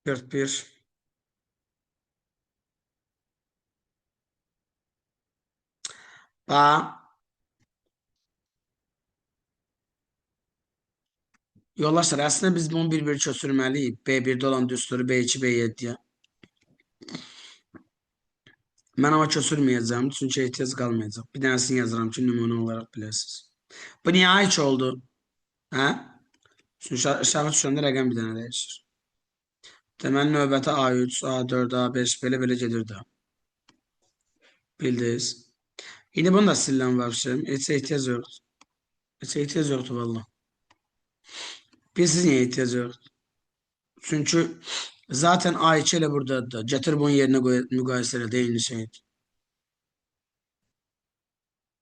41. Bax. Yoldaşlar, əslində biz bunu bir-bir köçürməliyik. B1-də olan düsturu B2, B7-yə. Mən amma köçürməyəcəm, çünki ehtiyac qalmayacaq. Bir dənəsini yazıram ki, nümunə olaraq biləsiniz. Bu niyə A2 oldu? Hə? Çünki aşağı düşəndə rəqəm bir dənə dəyişir. Deməli, növbəti A3, A4, A5 belə-belə gedir də. Bildiniz. İndi bunu da silirəm vəbşim. Heç ehtiyac yoxdur. Heç ehtiyac yoxdur valla. Bilirsiniz niyə ehtiyac yoxdur? Çünki zaten A2 elə buradadır. Gətir bunun yerinə qoy, müqayisə elə də eyni şeydir.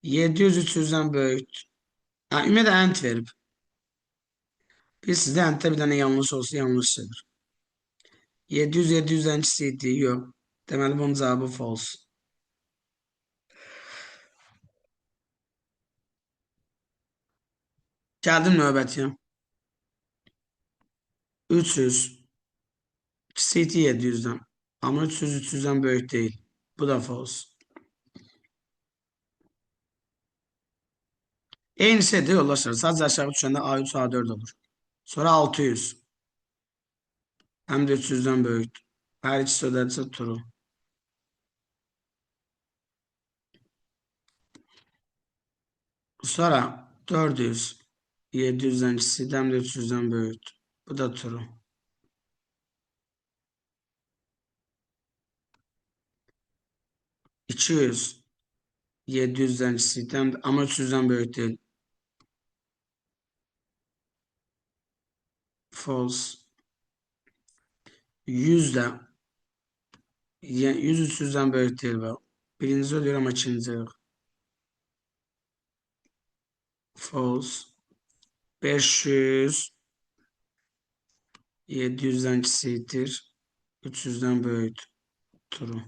700 300-dən böyükdür. Ha, ümumiyyətlə and verib. Bilirsiniz də anddə bir dənə yanlış olsa yanlış şeydir. 700 700-dən kiçikdir. Yox. Deməli bunun cavabı false. Gəldim növbətiyə. 300 kiçikdir 700-dən. Amma 300 300-dən böyük deyil. Bu da false. Eyni şeydir yoldaşlar. Sadəcə aşağı düşəndə A3, A4 olur. Sonra 600. Həm də 300-dən böyükdür. Hər ikisi ödədirsə true. Sonra 400. 700-dən kiçikdir, həm də 300-dən böyükdür. Bu da true. 200. 700-dən kiçikdir, amma 300-dən böyük deyil. False. 100 də yəni 100 300-dən böyük deyil bu. Birinci ölür amma ikinci yox. False. 500 700-dən kiçikdir. 300-dən böyükdür. True.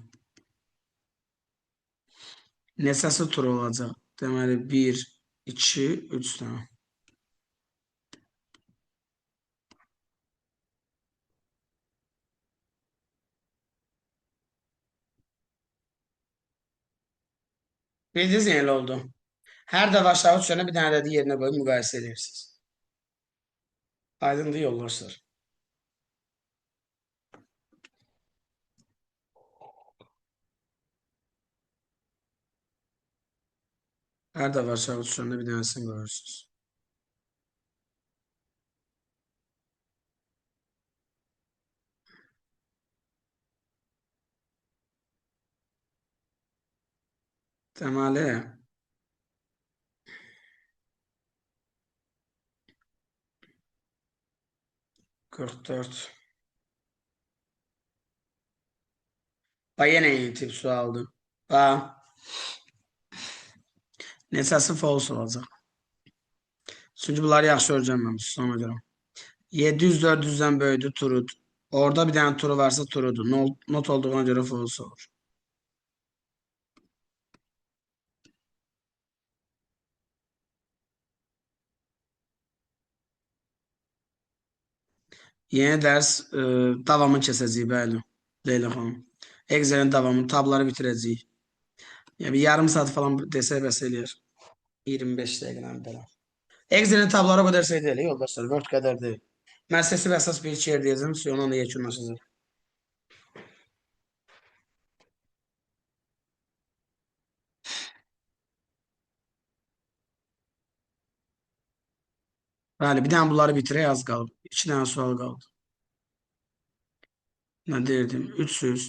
Neçəsi true olacaq? Deməli 1, 2, 3 dənə. Bildiniz nə elə oldu? Hər dəfə aşağı düşənə bir dənə ədədi yerinə qoyub müqayisə edirsiniz. Aydındır yoldaşlar. Hər dəfə aşağı düşəndə bir dənəsini qoyursunuz. Deməli, 44. Bax, yenə eyni tip sualdır. Bax, neçəsi false olacaq? Çünki bunları yaxşı öyrənməmişsiniz ona görə. 700 400-dən böyükdür, truedur. Orada bir dənə true varsa truedur. Not olduğuna görə false olur. Yeni dərs davamını keçəcəyik, bəli. Leyla xanım. Excel'in davamını, tabları bitirəcəyik. Yəni bir yarım saat falan desək bəs eləyər. 25 dəqiqədən belə. Excel'in tabları o qədər şey deyil, yoldaşlar. Word qədər deyil. Mən seçib əsas bir iki yer deyəcəm, onunla da yekunlaşacaq. Bəli, bir dənə bunları bitirək, az qalıb. 2 dənə sual qaldı. Nə deyirdim? 300.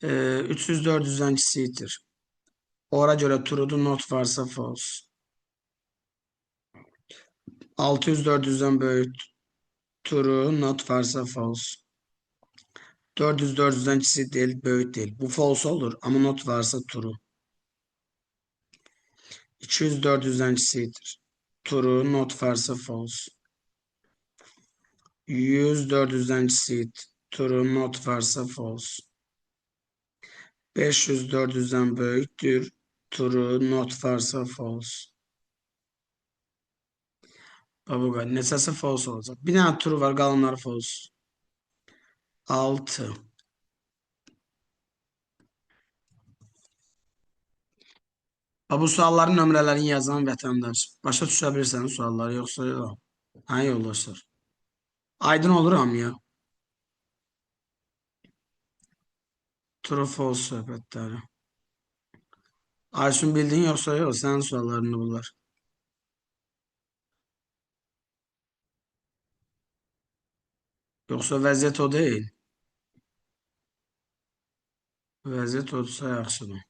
300 400-dən kiçikdir. Ora görə truedur, not varsa false. 600 400-dən böyük true, not varsa false. 400 400-dən kiçik deyil, böyük deyil. Bu false olur, amma not varsa true. 200 400-dən kiçikdir. True, not varsa false. 100 400-dən kiçikdir. True, not varsa false. 500 400-dən böyükdür. True, not varsa false. Babuqa, neçəsi false olacaq? Bir dənə true var, qalanları false. 6. Bu sualların nömrələrini yazan vətəndaş. Başa düşə bilirsən sualları, yoxsa yox? Hə, yoldaşlar. Aydın olur hamıya. True false söhbətləri. Aysun bildin yoxsa yox? Sənin suallarını bunlar. Yoxsa vəziyyət o deyil. Vəziyyət odur yaxşıdır.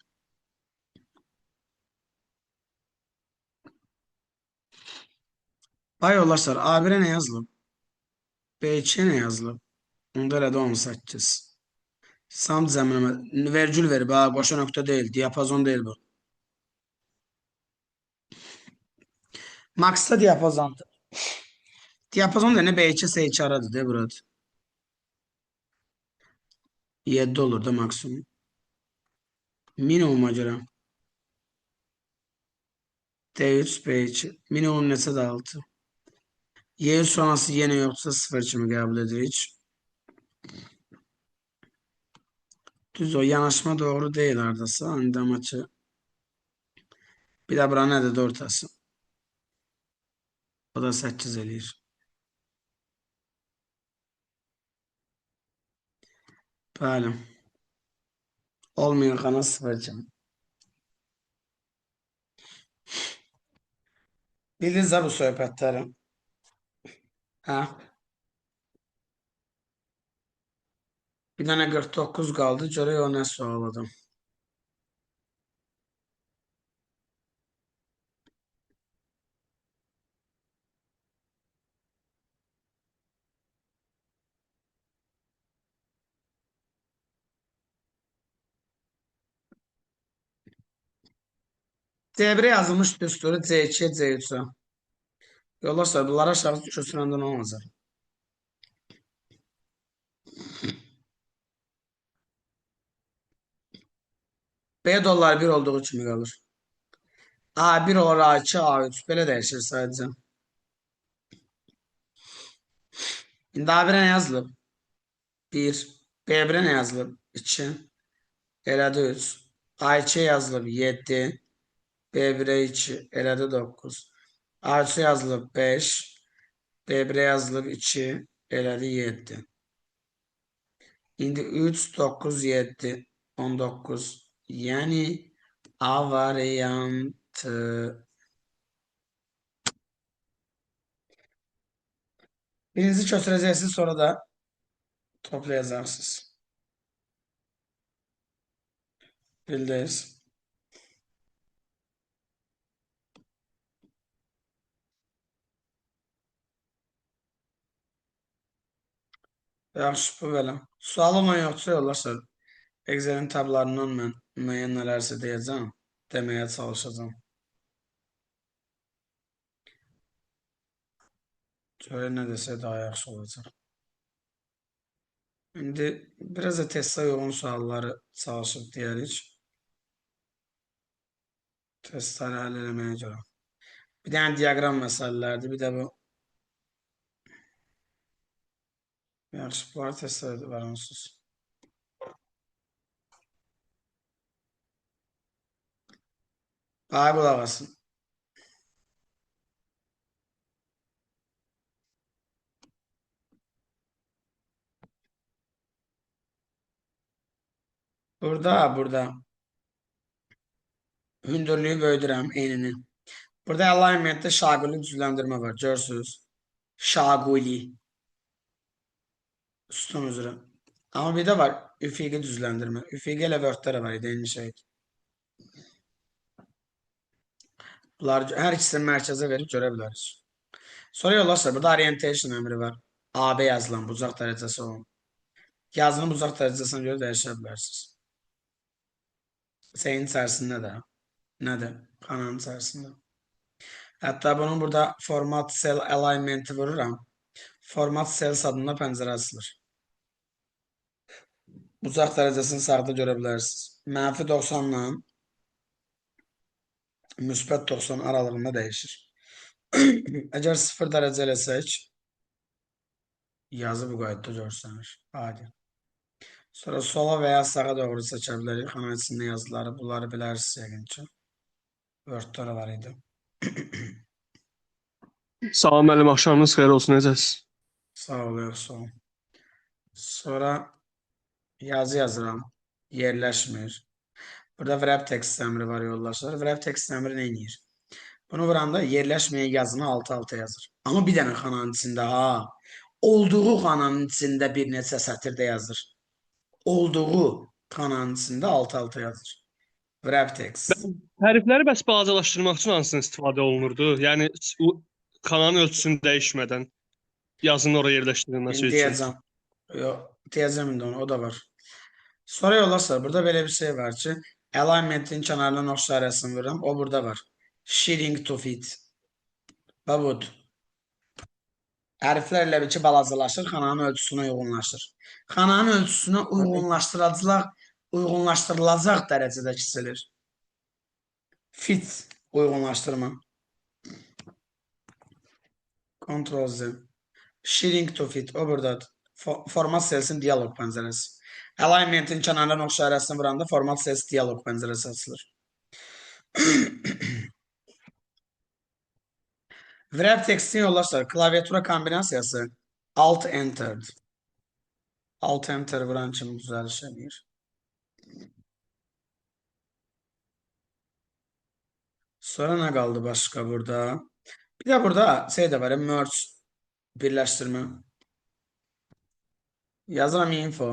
Bay yoldaşlar, A1-ə nə yazılıb? B2-yə nə yazılıb? Onda elədi 18. Sam cəminə vergül verib, ha, qoşa nöqtə deyil, diapazon deyil bu. Maksda diapazondur. Diapazon da nə B2, C2 aradır, de burada. 7 olur da maksimum. Minimuma görə. D3, B2. Minimum neçə də 6. Y sonrası yenə yoxsa 0 kimi qəbul edirik. Düz o yanaşma doğru deyil hardasa. İndi amma ki bir də bura nədir də ortası. O da 8 eləyir. Bəli. Olmayan xana 0 kimi. Bildiniz də bu söhbətləri. Hə? Bir dənə 49 qaldı. Görək o nə sualıdır. C1-ə yazılmış düsturu C2-yə, C3-ə. Yoldaşlar, bunlara aşağı köçürəndə nə olacaq? B dollar 1 olduğu kimi qalır. A1 olur, A2, A3. Belə dəyişir sadəcə. İndi A1-ə nə yazılıb? 1. B1-ə nə yazılıb? 2. Elədi 3. A2-yə yazılıb 7. B1-ə 2. Elədi 9. A3-ə yazılıb 5. B1-ə yazılıb 2. Elədi 7. İndi 3, 9, 7, 19. Yəni A variantı. Birinci köçürəcəksiniz, sonra da toplayacaqsınız. Bildiniz. Yaxşı, bu belə. Sual olan yoxsa yoldaşlar, Excelin tablarından mən müəyyən nələrsə deyəcəm, deməyə çalışacağam. Görək nə desə daha yaxşı olacaq. İndi biraz da testə uyğun sualları çalışıb deyərik. Testləri həll eləməyə görə. Bir dənə diaqram məsələlərdir, bir də bu. Yaxşı, bunlar testlər var onsuz. Ay qulaq asın. Burada hündürlüyü böyüdürəm enini. Burada alignmentdə şaquli düzləndirmə var. Görürsünüz. Şaquli. Sütun üzrə. Amma bir də var üfüqi düzləndirmə. Üfüqi elə Word-də də var idi, eyni şeydir. Bunlar hər ikisini mərkəzə verib görə biləriz. Sonra yoldaşlar, burada orientation əmri var. AB yazılan bucaq dərəcəsi olan. Yazının bucaq dərəcəsinə görə dəyişə bilərsiniz. Şeyin içərisində də. Nədir? Xananın içərisində. Hətta bunun burada format cell alignment'i vururam. Format cells adında pəncərə açılır. Bucaq dərəcəsini sağda görə bilərsiniz. Mənfi 90 ilə müsbət 90 aralığında dəyişir. Əgər 0 dərəcə eləsək, yazı bu qayıtda görsənir. Adi. Sonra sola və ya sağa doğru seçə bilərik. Xana içində yazıları, bunları bilərsiniz yəqin ki. Word-də var idi. Salam müəllim, axşamınız xeyir olsun, necəsiniz? Sağ ol, yaxşı ol. Sonra yazı yazıram. Yerləşmir. Burada wrap text əmri var yoldaşlar. Wrap text əmri nə edir? Bunu vuranda yerləşməyən yazını alt-alta yazır. Amma bir dənə xananın içində ha. Olduğu xananın içində bir neçə sətirdə yazır. Olduğu Xananın içində alt-alta yazır. Wrap text. Hərfləri bəs balacalaşdırmaq üçün hansını istifadə olunurdu? Yəni xananın ölçüsünü dəyişmədən yazının oraya yerləşdirilməsi İndi üçün. deyəcəm. Yox, deyəcəm indi onu, o da var. Sonra yoldaşlar, burada belə bir şey var ki, alignmentin kənarından ox işarəsini vururam, o burada var. Shrink to fit. Və budur. Hərflər elə bil ki, balacalaşır, xananın ölçüsünə uyğunlaşır. Xananın ölçüsünə uyğunlaşdırılacaq dərəcədə kiçilir. Fit uyğunlaşdırma. Ctrl Z. Shrink to fit, o buradadır. Format cells'in diyalog pəncərəsi. Alignmentin kənarından ox işarəsini vuranda format cells diyalog pəncərəsi açılır. Wrap textin yoldaşlar, klaviatura kombinasiyası Alt Enter'dir. Alt Enter vuran kimi düzəliş eləyir. Sonra nə qaldı başqa burada? Bir də burada şey də var, merge birləşdirmə. Yazıram info.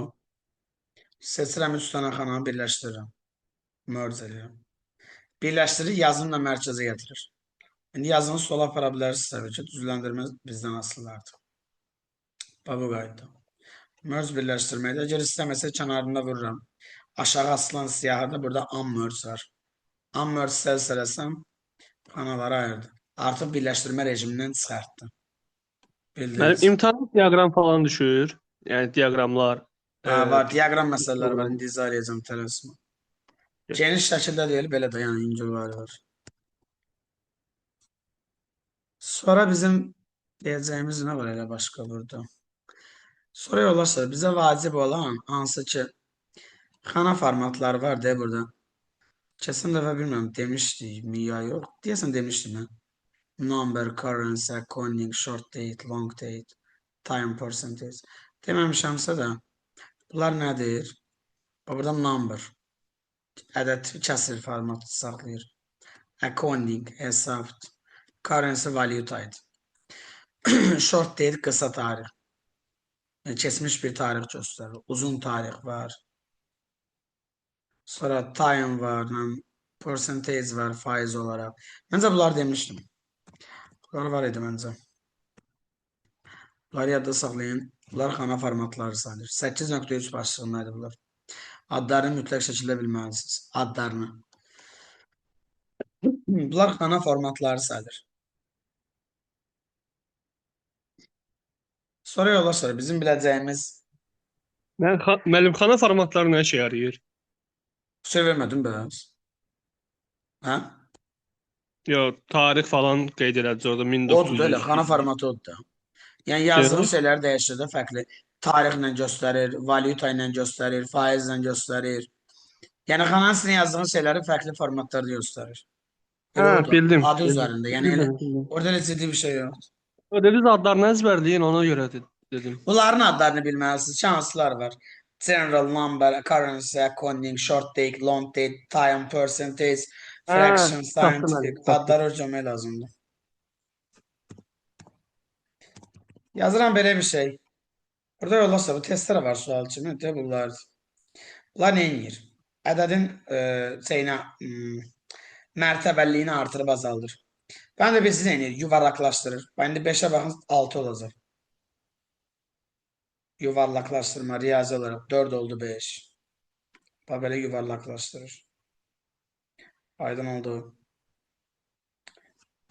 Seçirəm 3 dənə xananı birləşdirirəm. Merge eləyirəm. Birləşdirir, yazını da mərkəzə gətirir. İndi yazını sola apara bilərsiniz təbii ki, düzləndirmə bizdən asılıdır artıq. Bax bu qayda. Merge birləşdirməkdə əgər istəməsə kənarında vururam. Aşağı asılan siyahıda burada unmerge var. Unmerge cells eləsəm xanaları ayırdı. Artıq birləşdirmə rejimindən çıxartdı. Mənim Bildiniz. imtahan diaqram falan düşür. Yəni diaqramlar. Ha, var, diaqram məsələləri var. İndi izah eləyəcəm tələsmə. Geniş şəkildə deyil, belə də, yəni yüngül var var. Sonra bizim deyəcəyimiz nə var elə başqa burada? Sonra yoldaşlar, bizə vacib olan hansı ki xana formatları var deyə burada. Keçən dəfə bilmirəm demişdik mi ya yox. Deyəsən demişdim mən. Number, currency, accounting, short date, long date, time percentage. Deməmişəmsə də bunlar nədir? Bax burada number. Ədəd kəsir formatı saxlayır. Accounting, hesab, currency, valyutaydı. Short date, qısa tarix. Yəni, keçmiş bir tarix göstərir. Uzun tarix var. Sonra time var, percentage var, faiz olaraq. Məncə bunlar demişdim. Bunlar var idi məncə. Bunları yadda saxlayın. Bunlar xana formatları sayılır. 8.3 başlığındaydı bunlar. Adlarını mütləq şəkildə bilməlisiniz. Adlarını. Bunlar xana formatları sayılır. Sonra yoldaşlar, bizim biləcəyimiz Müəllim, xana formatları nə işə yarayır? Şey vermədim bəs. Hə? Yo, tarix falan qeyd elədiniz orada Odur da elə, 1900. xana formatı odur da. Yəni yazdığın şeyləri dəyişir də fərqli. Tarixlə göstərir, valyuta ilə göstərir, faizlə göstərir. Yəni xananın içində yazdığın şeyləri fərqli formatlarda göstərir. Elə Hə, odur. bildim. Adı Bildim. üzərində. Yəni elə Bildim. orada elə ciddi bir şey yoxdur. O dediniz adlarını əzbərləyin, ona görə dedim. Bunların adlarını bilməlisiniz. Ki, hansılar var? General, number, currency, accounting, short date, long date, time, percentage, Hə, fraction, tapdım scientific. mən, tapdım. Adları öyrənmək lazımdır. Yazıram belə bir şey. Burada yoldaşlar, bu testlər var sual kimi, de bunlar. Bunlar nə edir? Ədədin şeyinə, mərtəbəliyini artırıb azaldır. Mən də bilirsiz nə edir? Yuvarlaqlaşdırır. Bax, indi 5-ə baxın, 6 olacaq. Yuvarlaqlaşdırma riyazi olaraq 4 oldu 5. Bax, belə yuvarlaqlaşdırır. Aydın oldu.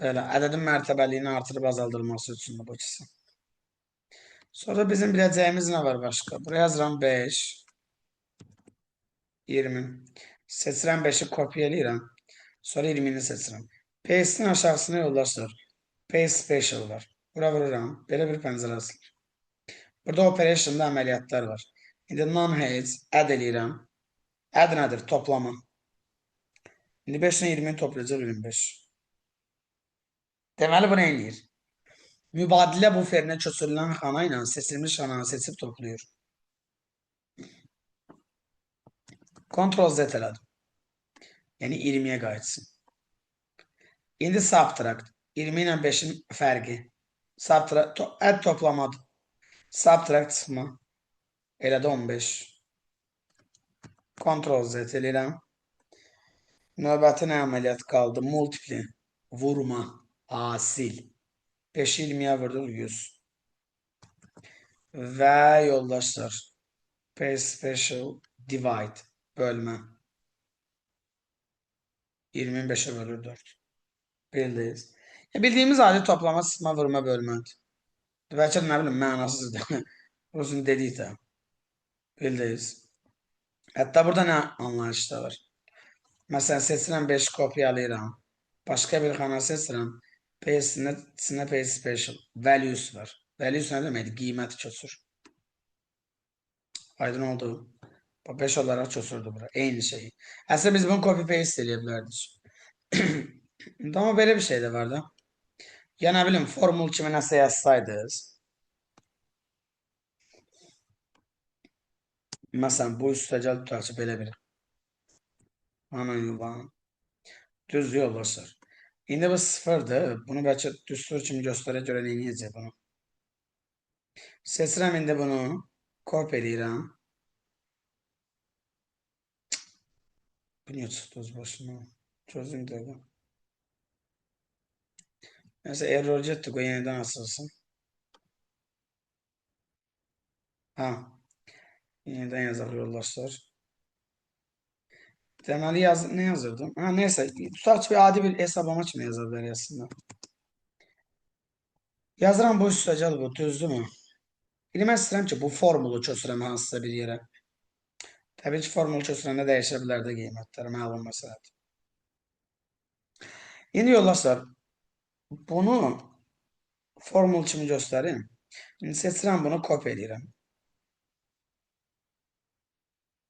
Belə, ədədin mərtəbəliyini artırıb azaldılması üçün bu ikisi. Sonra bizim biləcəyimiz nə var başqa? Buraya yazıram 5, 20. Seçirəm 5-i kopya eləyirəm. Sonra 20-ni seçirəm. Paste-in aşağısına yoldaşlar. Paste special var. Bura vururam. Belə bir pəncərə açılır. Burada operation'da əməliyyatlar var. İndi non-hedge add eləyirəm. Add nədir? Toplama. İndi 5 ilə 20-ni toplayacaq 25. Deməli bu nə eləyir? Mübadilə buferinə köçürülən xana ilə seçilmiş xananı seçib toplayır. Ctrl Z elədim. Yəni 20-yə qayıtsın. İndi subtract. 20 ilə 5-in fərqi. Subtract, add toplamadır. Subtract çıxma. Elə də 15. Ctrl Z eləyirəm. Növbəti nə əməliyyat qaldı? Multipli. Vurma. Asil. 5-i 20-yə vurduq 100. Və yoldaşlar, Paste Special Divide. Bölmə. 25-ə bölür 4. Bildiniz. Ya, bildiyimiz adi toplama, sıxma, vurma, bölmədir. Bəlkə də nə bilim, mənasızdır. Burasını dedik də. Bildiniz. Hətta burada nə anlayış da var. Məsələn, seçirəm 5 kopyalayıram. Başqa bir xana seçirəm. Paste-sinə Paste Special. Values var. Values nə deməkdir? Qiyməti köçür. Aydın oldu. Bu 5 olaraq köçürdü bura. Eyni şeyi. Əslində biz bunu copy paste eləyə bilərdik. Amma belə bir şey də var da. Ya nə bilim, formul kimi nəsə yazsaydınız. Məsələn, bu üstəgəl tutaq ki, belə bir. Anan yuvan. Düz yoldaşlar. İndi bu sıfırdır. Bunu bəlkə düstur kimi göstərə görə nə edəcək bunu. Seçirəm indi bunu. Copy eləyirəm. Bu niyə çıxdı öz başına? Gözüm bir dəqiqə. Neyse error getdi, qoy yenidən açılsın. Ha. Yenidən yazaq yoldaşlar. Deməli nə yazırdım? Ha, neyse. Tutaq ki, bir adi bir hesablama kimi yaza bilərik əslində. Yazıram bu üstəgəl bu, düzdürmü? İndi mən istəyirəm ki, bu formulu köçürəm hansısa bir yerə. Təbii ki, formulu köçürəndə dəyişə bilər də qiymətlər, məlum məsələdir. İndi yoldaşlar, bunu formul kimi göstərim. İndi seçirəm bunu, kopya eləyirəm.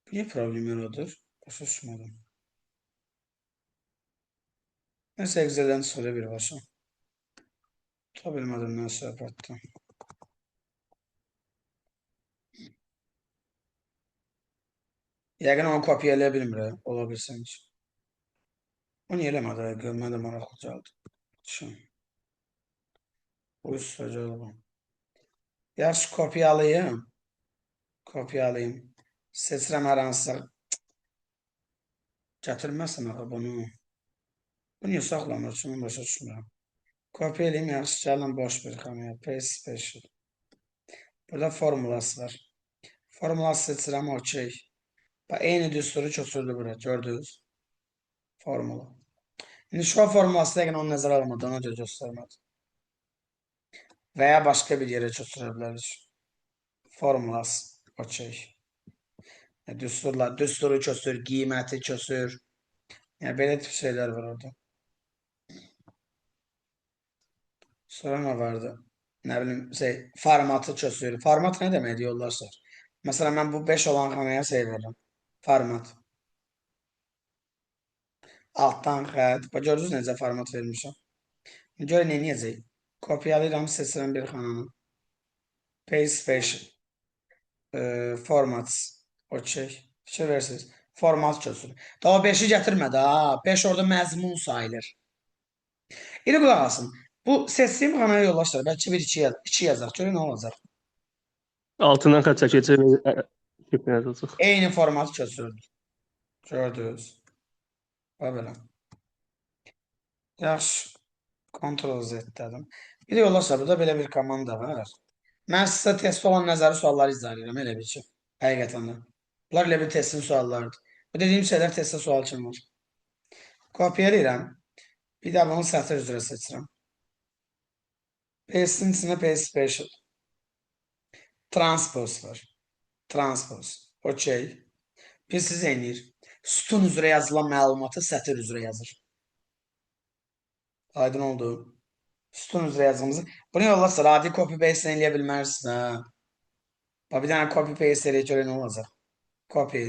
Bu niyə problem yaradır? Başa düşmədim. Neyse, Excel'den çıxır birbaşa. Tuta bilmədim nə söhbətdir. Yəqin onu kopya eləyə bilmir, ola bilsin ki. O niyə eləmədi? Mənə də maraqlı gəldi. Düşün. Bu üstəgəl bu. Yaxşı, kopyalayım. Kopyalayım. Seçirəm hər hansısa. Gətirməsəm axı bunu. Bu niyə saxlamır? Mən başa düşmürəm. Kopya eləyim, yaxşı, gəlin boş bir xanaya. Paste Special. Burada formulası var. Formulası seçirəm, okey. Bax, eyni düsturu köçürdü bura, gördünüz. Formulu. İndi show formulası yəqin onu nəzərə almadı, ona görə göstərmədi. Və ya başqa bir yerə köçürə bilərik. Formulası, okey. Yəni, düsturlar, düsturu köçür, qiyməti köçür. Yəni, belə tip şeylər var orada. Sonra nə vardı? Nə bilim, şey, formatı köçür. Format nə deməkdir yoldaşlar? Məsələn, mən bu 5 olan xanaya şey verirəm. Format. Altdan xətt. Bax, gördünüz necə format vermişəm. Görün, nə edəcək? Kopyalayıram, seçirəm bir xananı. Paste Special. Formats. Okey. Fikir verirsiniz. Format köçür. Daha 5-i gətirmədi ha. 5 orada məzmun sayılır. İndi qulaq asın. Bu seçdiyim xanaya yoldaşlar. Bəlkə bir 2 yazaq. Görün nə olacaq. Altından xətt çəkəcək və yazılacaq. Eyni format köçürdü. Gördünüz. Bax belə. Yaxşı. Ctrl Z dedim. Bir də yoldaşlar, burada belə bir komanda var. Mən sizə test olan nəzəri sualları izah edirəm, elə bil ki. Həqiqətən də. Bunlar elə bir testin suallarıdır. Bu dediyim şeylər testdə sual kimi var. Kopyalayıram. Bir də bunu sətir üzrə seçirəm. Paste'in içində Paste Special. Transpose var. Transpose. Okey. Bir siz eləyir. Sütun üzrə yazılan məlumatı sətir üzrə yazır. Aydın oldu. Sütun üzrə yazdığımızı. Bunu yollarsa adi copy paste eləyə bilmərsiniz ha. Bax, bir dənə copy paste eləyək görək nə olacaq. Copy.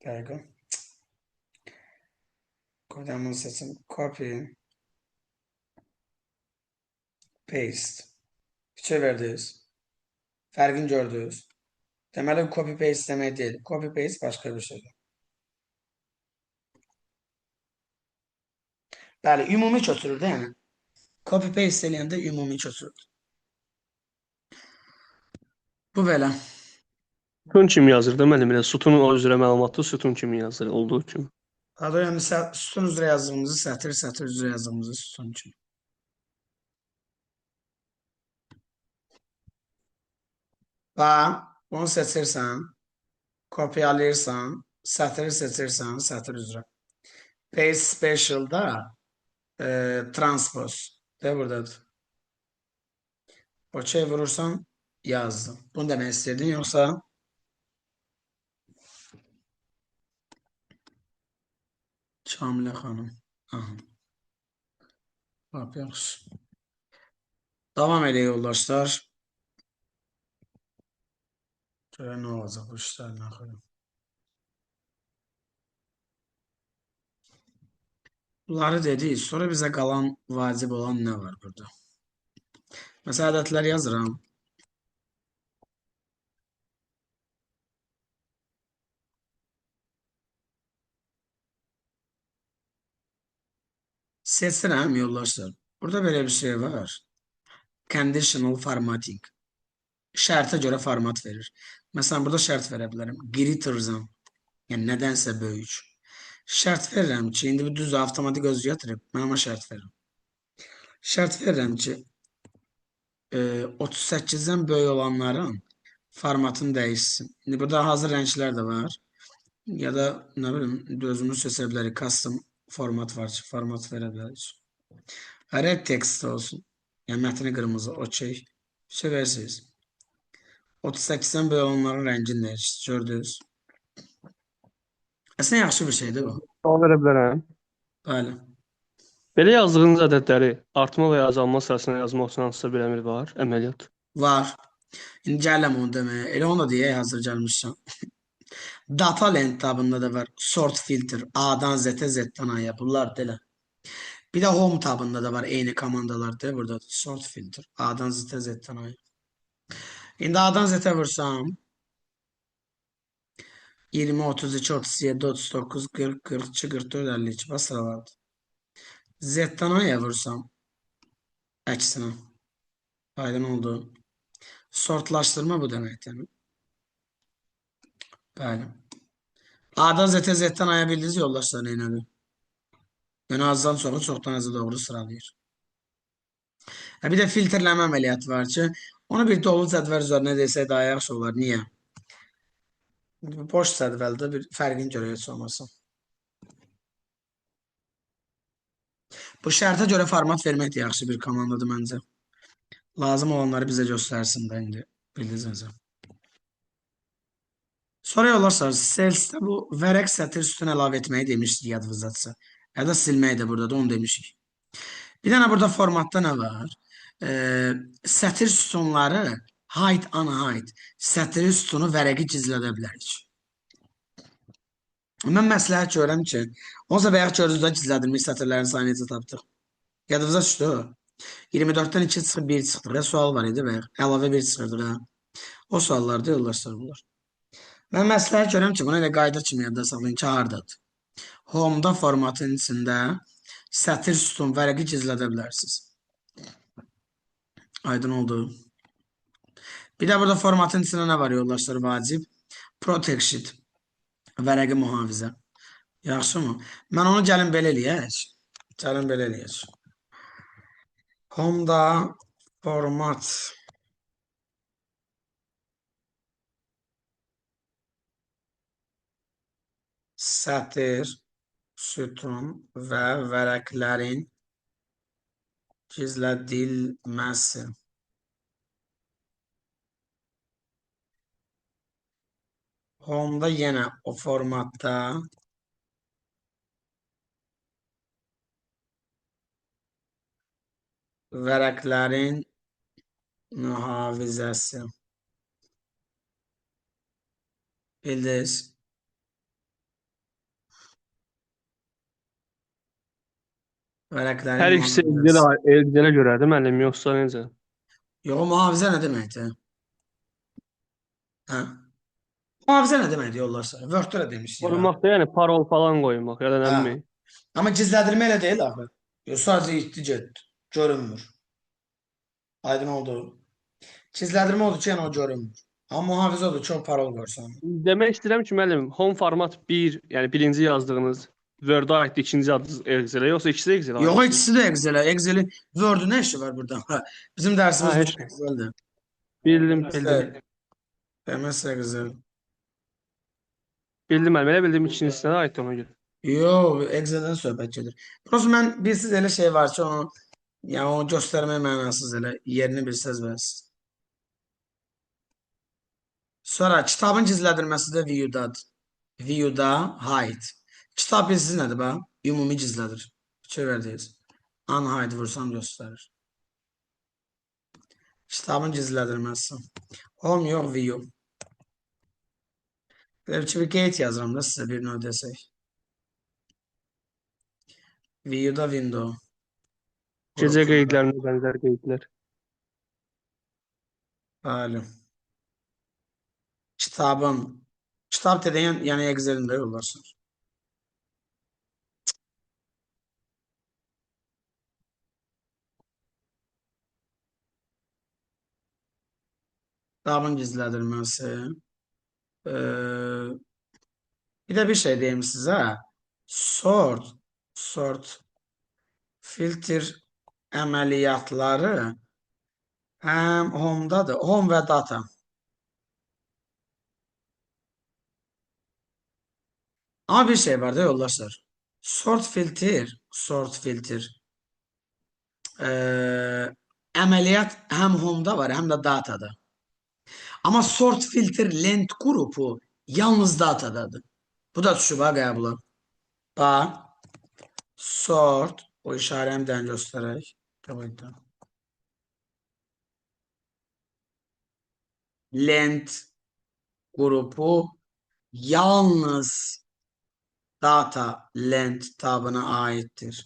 Dəqiqə. Buradan bunu seçim. Copy. Paste. Fikir verdiniz. Fərqini gördünüz. Deməli, bu copy paste demək deyil. Copy paste başqa bir şeydir. Bəli, ümumi köçürür də yəni. Copy paste eləyəndə ümumi köçürür. Bu belə. Sütun kimi yazır da müəllim elə sütunun o üzrə məlumatı sütun kimi yazır olduğu kimi. Daha yəni sütun üzrə yazdığımızı sətir, sətir üzrə yazdığımızı sütun kimi. Və bunu seçirsən, kopyalayırsan, sətiri seçirsən, sətir üzrə. Paste Special'da transpose de buradadır. Okey vurursan yazdım. Bunu demək istəyirdin yoxsa? Şamilə xanım. Aha. Lap yaxşı. Davam edək yoldaşlar. Görək nə olacaq bu işlərin axırı. Bunları dedik. Sonra bizə qalan vacib olan nə var burada? Məsələn, ədədlər yazıram. Seçirəm yoldaşlar. Burada belə bir şey var. Conditional formatting. Şərtə görə format verir. Məsələn, burada şərt verə bilərəm. Greater than. Yəni, nədənsə böyük. Şərt verirəm ki, indi bu düz avtomatik özü gətirib, mən amma şərt verirəm. Şərt verirəm ki, 38-dən böyük olanların formatını dəyişsin. İndi burada hazır rənglər də var. Ya da nə bilim, özümüz seçə bilərik. Custom format var ki, format verə bilərik. Red text olsun. Yəni mətni qırmızı, okey. Seversiniz. 38-dən böyük olanların rəngini dəyişir. Gördünüz. Əslində yaxşı bir şeydir bu. Sual verə bilərəm. Bəli. Belə yazdığınız ədədləri artma və ya azalma sırasına yazmaq üçün hansısa bir əmr var, əməliyyat. Var. İndi gəlirəm onu deməyə. Elə onu da deyək, hazır gəlmişsən. Data lent tabında da var. Sort filter. A-dan Z-ə, Z-dən A-ya. Bunlar da elə. Bir də Home tabında da var eyni komandalar da burada. Sort filter. A-dan Z-ə, Z-dən A-ya. İndi A-dan Z-ə vursam 20, 32, 37, 39, 40, 42, 44, 52. Bax sıralardır. Z-dən A-ya vursam əksinə. Aydın oldu. Sortlaşdırma bu deməkdir. Bəli. A-dan Z-ə, Z-dən A-ya bildiniz yoldaşlar neynədir? Yəni azdan çoxu, çoxdan aza doğru sıralayır. Bir də filtrləmə əməliyyatı var ki, onu bir dolu cədvəl üzərinə desək daha yaxşı olar. Niyə? Boş cədvəldə bir fərqini görək heç olmasa. Bu şərtə görə format vermək də yaxşı bir komandadır məncə. Lazım olanları bizə göstərsin də indi. Bildiniz necə. Sonra yoldaşlar, Sales'də bu vərəq sətir sütun əlavə etməyi demişdik yadınızdadırsa. Ya da silməyi də burada da onu demişik. Bir dənə burada formatda nə var? Sətir sütunları hide unhide. Sətiri sütunu vərəqi gizlədə bilərik. Mən məsləhət görürəm ki, onsa bayaq gördünüz də gizlədilmiş sətirlərin sayını necə tapdıq. Yadınıza düşdü? 24-dən 2 çıxıb 1 çıxdı. Ya, sual var idi bayaq. Əlavə 1 çıxırdı. Ha. O suallarda yoldaşlar bunlar. Mən məsləhət görürəm ki, bunu elə qayda kimi yadda saxlayın ki, hardadır? Home-da formatın içində sətir sütun vərəqi gizlədə bilərsiniz. Aydın oldu. Bir də burada formatın içində nə var yoldaşlar vacib? Protection. Vərəqi mühafizə. Yaxşı mı? Mən onu gəlin belə eləyək. Gəlin belə eləyək. Home-da format sətir, sütun və vərəqlərin gizlədilməsi. Home-da yenə o formatda vərəqlərin mühafizəsi. Bildiniz? Vərəqlərin Hər ikisi mühafizəsi. Excel-ə görədir müəllim, yoxsa necə? Yox, mühafizə nə deməkdir? Hə? Mühafizə nə deməkdir yoldaşlar? Word-də də demişdik. Qorumaq da, yəni parol falan qoymaq ya da nə Hə. bilim. Amma gizlədirmə elə deyil axı. Yox, sadəcə itdi getdi. Görünmür. Aydın oldu. Gizlədirmə odur ki, yəni o görünmür. Amma mühafizə odur, çox parol qorsan. Demək istəyirəm ki, müəllim, home format 1, yəni birinci yazdığınız Word-a aiddir, ikinci yazdığınız Excel-ə, yoxsa ikisi də Excel-ə Yox, aiddir? ikisi də Excel-ə. Excel-i Word-ün nə işi var burada? Bizim dərsimiz Ha, heç bütün Excel-dir. Bildim, bildim. MS Excel. Bildim müəllim, elə bildim ikincisinə də aiddir ona görə. Yox, Excel-dən söhbət gedir. Prosta mən bilsiz elə şey var ki, onu yəni onu göstərmək mənasız elə yerini bilsəz bəs. Sonra kitabın gizlədilməsi də view-dadır. View-da hide. Kitab bilsiz nədir bax? Ümumi gizlədir. Fikir verdiniz. Unhide vursam göstərir. Kitabın gizlədilməsi. Home yox, view. Belə ki, bir qeyd yazıram da sizə bir növ desək. View-da window. Gecə qeydlərinə bənzər qeydlər. Bəli. Kitabın. Kitab dediyin, yəni Excel-in də yoldaşlar. Kitabın gizlədilməsi. Bir də bir şey deyim sizə. Sort, filter əməliyyatları həm home-dadır. Home və data. Amma bir şey var da yoldaşlar. Sort filter əməliyyat həm home-da var, həm də datada. Amma sort filter lent qrupu yalnız datadadır. Bu da düşüb ha qəbula. Bax, sort, o işarəni bir dənə göstərək. Lent qrupu yalnız data lent tabına aiddir.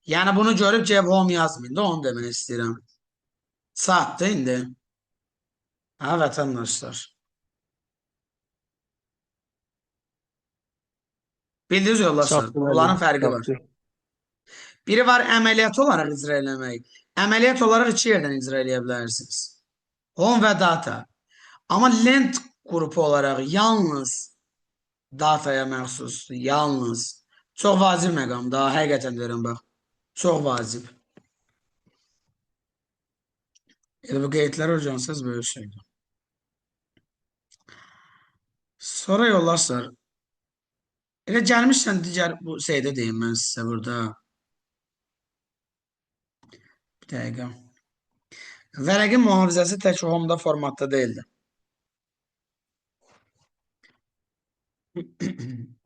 Yəni bunu görüb cəb home yazmayın da onu demək istəyirəm. Çatdı indi. Ha vətəndaşlar. Bildiniz yoldaşlar, bunların fərqi var. Biri var əməliyyat olaraq icra eləmək. Əməliyyat olaraq iki yerdən icra eləyə bilərsiniz. Home və data. Amma lent qrupu olaraq yalnız dataya məxsusdur. Yalnız. Çox vacib məqam da, həqiqətən deyirəm bax. Çox vacib. Elə bu qeydləri öyrənsəz böyük şeydir. Sonra yoldaşlar, elə gəlmişsən digər bu şeydə deyim mən sizə burada. Bir dəqiqə. Vərəqin mühafizəsi tək home-da formatda deyildi.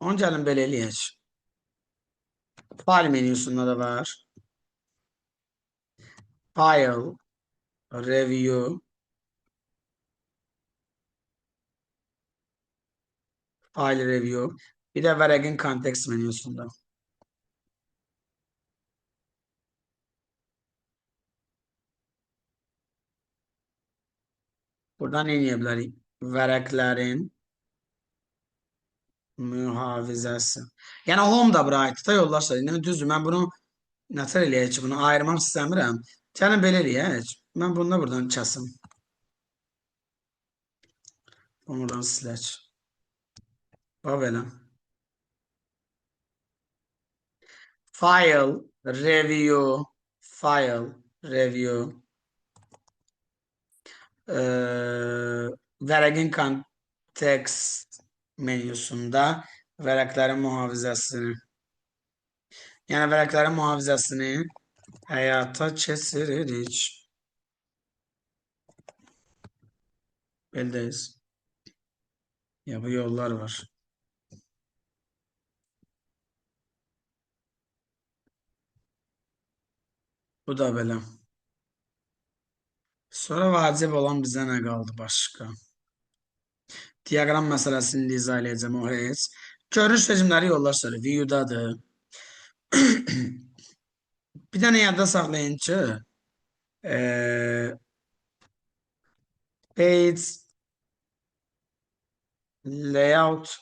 Onu gəlin belə eləyək. File menüsunda da var. File, Review, File Review. Bir də vərəqin context menüsunda. Buradan nə edə bilərik? Vərəqlərin mühafizəsi. Yəni home da bura aiddir da yoldaşlar. İndi düzdür, mən bunu nətər eləyək ki, bunu ayırmaq istəmirəm. Gəlin belə eləyək. Mən bunu da buradan kəsim. Bunu buradan silək. Bax belə. File, Review, File, Review. Vərəqin context menüsunda vərəqlərin mühafizəsini, yəni vərəqlərin mühafizəsini həyata keçiririk. Belədeyiz. Ya bu yollar var. Bu da belə. Sonra vacib olan bizə nə qaldı başqa? Diaqram məsələsini izah eləyəcəm o heç. Görünüş rejimləri yoldaşlar view-dadır. Bir dənə yadda saxlayın ki, page layout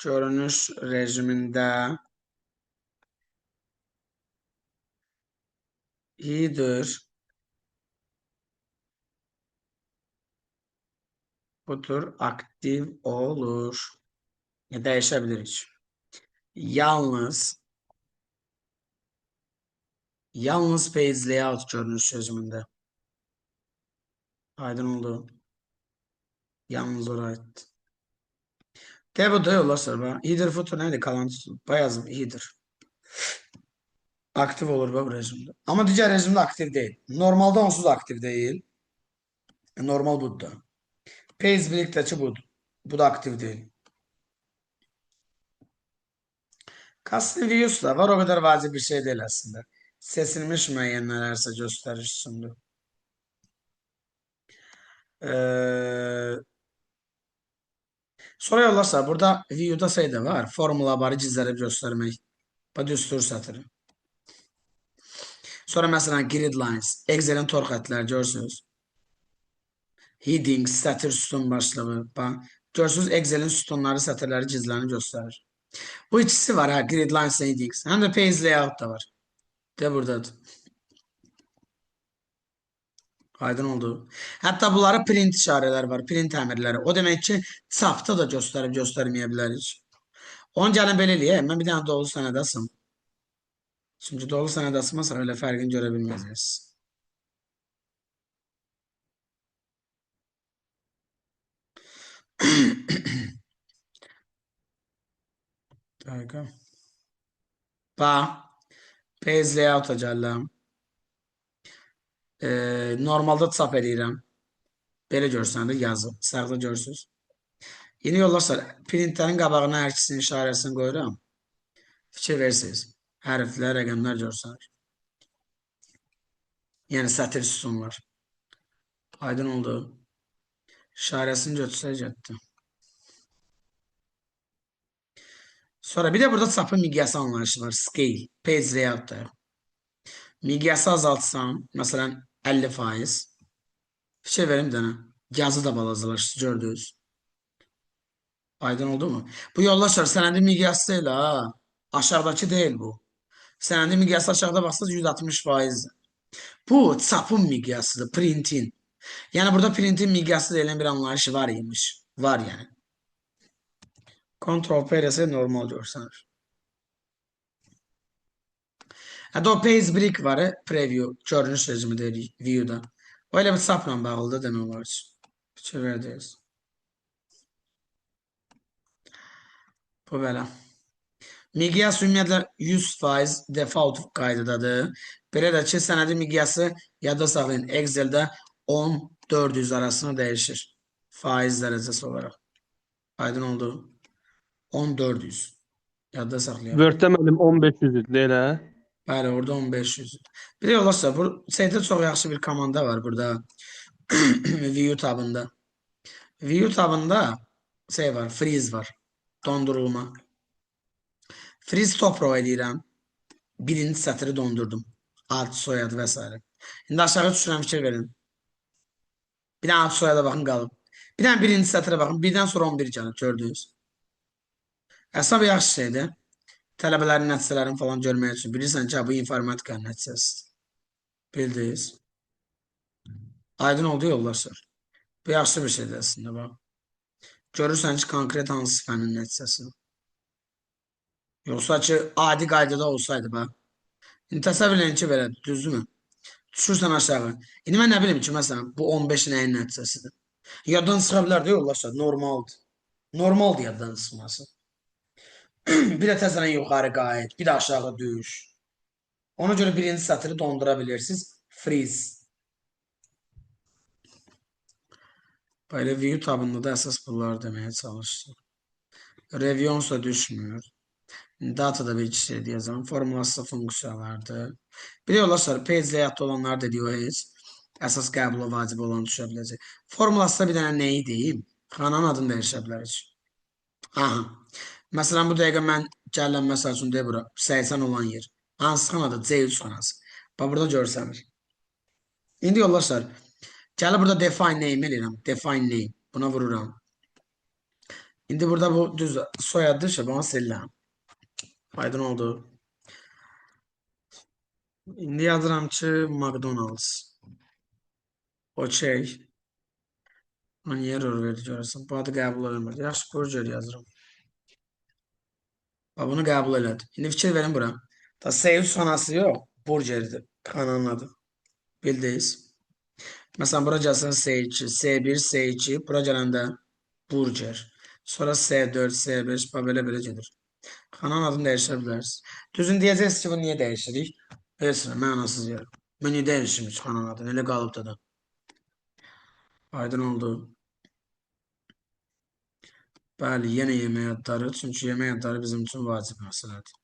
görünüş rejimində header Bu tür aktiv olur. Dəyişə bilirik. Yalnız yalnız page layout görünüş rejimində. Aydın oldu. Yalnız ora aiddir. De bu da yoldaşlar. Bax. Header footer neydi? Kalan bayazım header. Aktiv olur bu rejimdə. Amma digər rejimdə aktiv deyil. Normalda onsuz aktiv deyil. Normal budur da. Page break'təki budur. Bu da aktiv deyil. Custom views da var. O kadar vacib bir şey değil aslında. Seçilmiş müəyyən nələrsə göstəriş üçündür. Ee, Sonra yoldaşlar burada view'da şey də var. Formula barı gizlədib göstərmək. Bu düstur satırı. Sonra məsələn grid lines, Excel'in tor xətləri görürsünüz. Headings, sətir sütun başlığı. Bax, görürsünüz Excel'in sütunları, sətirləri gizlənib göstərir. Bu ikisi var ha, grid lines, headings. Həm də page layout da var. De buradadır. Aydın oldu. Hətta bunlara print işarələri var, print əmrləri. O demək ki, çapda da göstərib göstərməyə bilərik. Onu gəlin belə eləyək. Mən bir dənə dolu sənəd asım. Çünki dolu sənəd asmasaq elə fərqini görə bilməyəcəksiniz. Dəqiqə. Bax, page layout-a gəlirəm. Normalda çap eləyirəm. Belə görsənir yazı. Sağda görürsünüz. Yeni yoldaşlar, printlərin qabağına hər ikisinin işarəsini qoyuram. Fikir verirsiniz. Hərflər, rəqəmlər görsənir. Yəni sətir sütunlar. Aydın oldu. İşarəsini götürsək getdi. Sonra bir də burada çapın miqyası anlayışı var. Scale, page layout-da. Miqyası azaltsam, məsələn 50%. Fikir verin bir dənə. Yazı da balacalaşdı, gördünüz. Aydın oldu mu? Bu yoldaşlar sənədin miqyası deyil ha. Aşağıdakı deyil bu. Sənədin miqyası aşağıda baxsanız 160%. Bu çapın miqyasıdır, printin. Yəni burada printin miqyası deyilən bir anlayış var imiş. Var yəni. Ctrl P eləsə normal görsənir. Hətta o page break var, preview, görünüş rejimi deyirik view'da. O elə bir çapla bağlıdır demək olar ki. Fikir verdiniz. Bu belə. Miqyas ümumiyyətlə 100% default qaydadadır. Belə də ki, sənədin miqyası yadda saxlayın. Excel'də 10-400 arasında dəyişir. Faiz dərəcəsi olaraq. Aydın oldu. 10-400. Yadda saxlayın. Word-də mənim 1500 idi, elə? Bəli, orada 1500. Bir də yoldaşlar, bu seydə çox yaxşı bir komanda var burada. View tabında. View tabında şey var, freeze var. Dondurulma. Freeze top row eləyirəm. Birinci sətri dondurdum. Ad, soyad və s. İndi aşağı düşürəm, fikir verin. Bir dənə ad, soyada baxın qalıb. Bir dənə birinci sətrə baxın. Birdən sonra 11 gəlib, gördünüz. Əslində bu yaxşı şeydir. Tələbələrin nəticələrini falan görmək üçün bilirsən ki, bu informatikanın nəticəsidir. Bildiniz. Aydın oldu yoldaşlar. Bu yaxşı bir şeydir əslində bax. Görürsən ki, konkret hansı fənin nəticəsidir. Yoxsa ki, adi qaydada olsaydı bax. İndi təsəvvür edin ki, belədir, düzdürmü? Düşürsən aşağı. İndi mən nə bilim ki, məsələn, bu 15 nəyin nəticəsidir? Yaddan çıxa bilər də yoldaşlar, normaldır. Normaldır yaddan çıxması. Bir də təzədən yuxarı qayıt, bir də aşağı düş. Ona görə birinci sətri dondura bilirsiniz. Freeze. Belə view tabında da əsas bunlar deməyə çalışdım. Review düşmür. Datada bir iki şey deyəcəm. Formulası funksiyalardır. Bir də yoldaşlar, page layout olanlar dediyi o heç. Əsas qəbula vacib olan düşə biləcək. Formulasında bir dənə nəyi deyim? Xananın adını dəyişə bilərik. Aha. Məsələn, bu dəqiqə mən gəlirəm, məsəl üçün deyə bura 80 olan yer. Hansı xanadır? C3 xanası. Bax, burada görsənir. İndi yoldaşlar, gəlib burada define name eləyirəm. Define name. Buna vururam. İndi burada bu düz soyaddır, bana silirəm. Aydın oldu. İndi yazıram ki, McDonald's. Okey. Niyə error verdi görəsən? Bu adı qəbul eləmir. Yaxşı, burger yazıram. Bax, bunu qəbul elədi. İndi fikir verin bura. Da S3 xanası yox, burgerdir. Xananın adı. Bildiniz. Məsələn, bura gəlsən S2, S1, S2, bura gələndə burger. Sonra S4, S5, bax belə-belə gedir. Xananın adını dəyişə bilərsiniz. Düzün deyəcəksiniz ki, bunu niyə dəyişirik? Heç nə, mənasız yer. Mən niyə dəyişim heç xananın adını? Elə qalıbda da. Aydın oldu. Bəli, yenə yemək adları. Çünki yemək adları bizim üçün vacib məsələdir.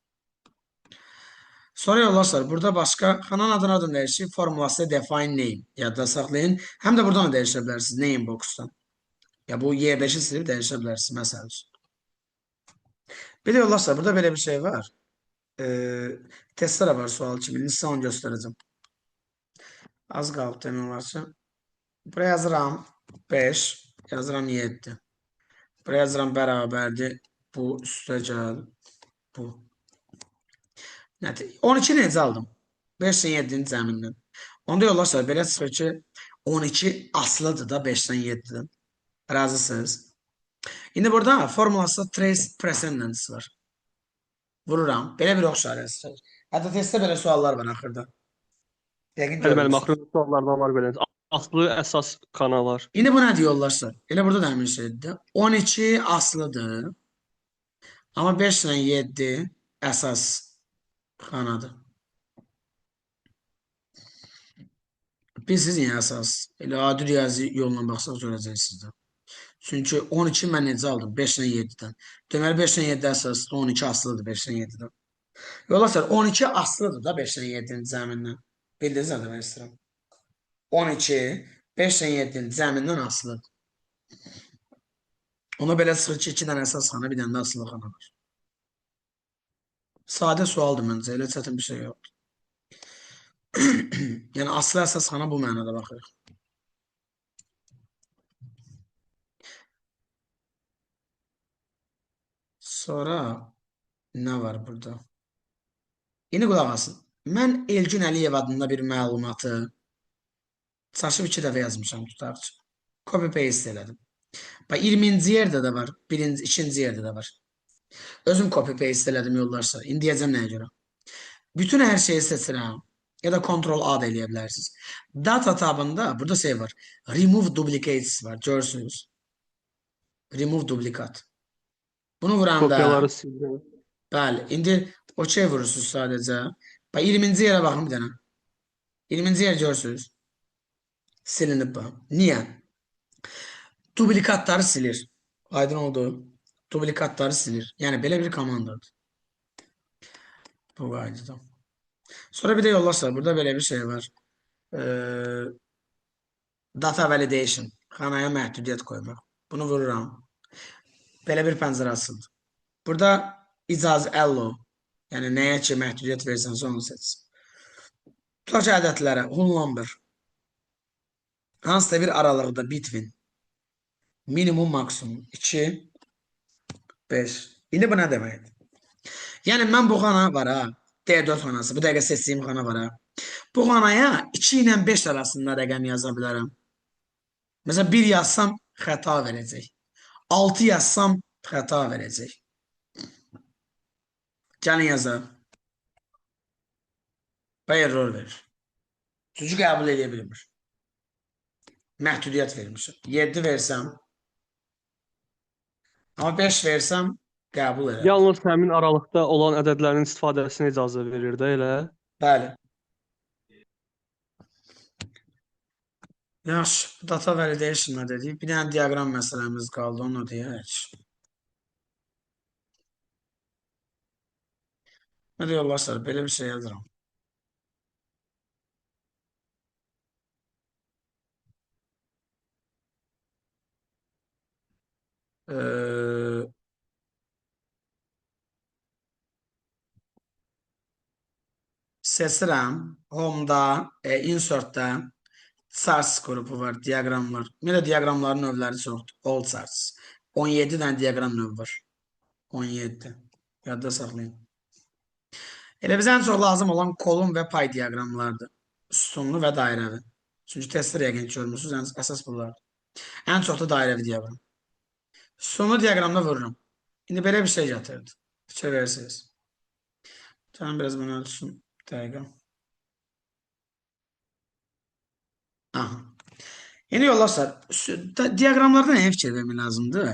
Sonra yoldaşlar, burada başqa xananın adını dəyişik. Formulası define name. Yadda saxlayın. Həm də buradan da dəyişə bilərsiniz. Name box'dan. Ya bu Y5-i silib dəyişə bilərsiniz, məsəl üçün. Bir də yoldaşlar, burada belə bir şey var. Testlər var sual kimi. İndi sizə onu göstərəcəm. Az qalıb demək olar ki. Buraya yazıram 5, yazıram 7. Buraya yazıram bərabərdir. Bu üstə gəl. Bu. 12 necə aldım? 5-dən 7-nin cəmindən. Onda yoldaşlar belə çıxır ki, 12 asılıdır da 5-dən 7-dən. Razısınız? İndi burada formulası trace precedence var. Vururam. Belə bir ox işarəsi. Hətta testdə belə suallar var axırda. Yəqin Bəli, bəli, görmüsünüz. axırıncı suallardan var belə. Aslı əsas xanalar. İndi bu nədir yoldaşlar? Elə burada da həmin şeydir. 12 aslıdır. Amma 5 ilə 7 əsas xanadır. Bilirsiniz niyə əsas? Elə adi riyazi yolla baxsaq görəcəksiniz də. Çünki 12 mən necə aldım? 5 ilə 7-dən. Deməli 5 ilə 7 əsasdır, 12 asılıdır 5 ilə 7-dən. Yoldaşlar 12 asılıdır da 5 ilə 7-nin cəmindən. Bildiniz nə demək istəyirəm? 12 5 ilə 7-nin cəmindən asılıdır. Ona belə çıxır ki, 2 dənə əsas xana, bir dənə də asılı xana var. Sadə sualdır məncə, elə çətin bir şey yoxdur. Yəni asılı əsas xana bu mənada baxırıq. Sonra nə var burada? İndi qulaq asın. Mən Elgün Əliyev adında bir məlumatı çaşıb 2 dəfə yazmışam tutaq ki. Copy paste elədim. Bax 20-ci yerdə də var, birinci, ikinci yerdə də var. Özüm copy paste elədim yoldaşlar. İndi deyəcəm nəyə görə. Bütün hər şeyi seçirəm. Ya da Ctrl A da eləyə bilərsiniz. Data tabında burada şey var. Remove duplicates var. Görürsünüz. Remove duplikat. Bunu vuranda Kopyaları sildim. bəli, indi OK vurursunuz sadəcə. Bax 20-ci yerə baxın bir dənə. 20-ci yer görürsünüz. Silinib bax. Niyə? Duplikatları silir. Aydın oldu. Duplikatları silir. Yəni belə bir komandadır. Bu qaydada. Sonra bir də yoldaşlar, burada belə bir şey var. Data validation. Xanaya məhdudiyyət qoymaq. Bunu vururam. Belə bir pəncərə açıldı. Burada icazə allow. Yəni nəyə ki məhdudiyyət versənsə onu seç. Tutaq ki, ədədlərə whole number. Hansısa bir aralıqda between. Minimum, maksimum. 2, 5. İndi bu nə deməkdir? Yəni mən bu xana var ha. D4 xanası. Bu dəqiqə seçdiyim xana var ha. Bu xanaya 2 ilə 5 arasında rəqəm yaza bilərəm. Məsələn 1 yazsam xəta verəcək. 6 yazsam xəta verəcək. Gəlin yazaq. Və error verir. Çünki qəbul edə bilmir. Məhdudiyyət vermişəm. 7 versəm, amma 5 versəm qəbul eləmir. Yalnız həmin aralıqda olan ədədlərin istifadəsinə icazə verir də elə. Bəli. Yaxşı, data validation nə dedik? Bir dənə diaqram məsələmiz qaldı, onu deyək. Nə deyirlər, belə bir şey yazıram. Seçirəm. Home-da, Insert-də charts qrupu var, diaqramlar. Ümumiyyətlə diaqramların növləri çoxdur. All charts. 17 dənə diaqram növü var. 17. Yadda saxlayın. Elə bizə ən çox lazım olan kolon və pay diaqramlardır. Sütunlu və dairəvi. Çünki testlər yəqin ki görmüsünüz, əsas bunlardır. Ən çox da dairəvi diaqram. Sütunlu diaqramda vururum. İndi belə bir şey gətirdi. Fikir verirsiniz. Tamam, biraz bunu ölçsün. Dəqiqə. Aha. İndi yoldaşlar, diaqramlarda nəyə fikir vermək lazımdır?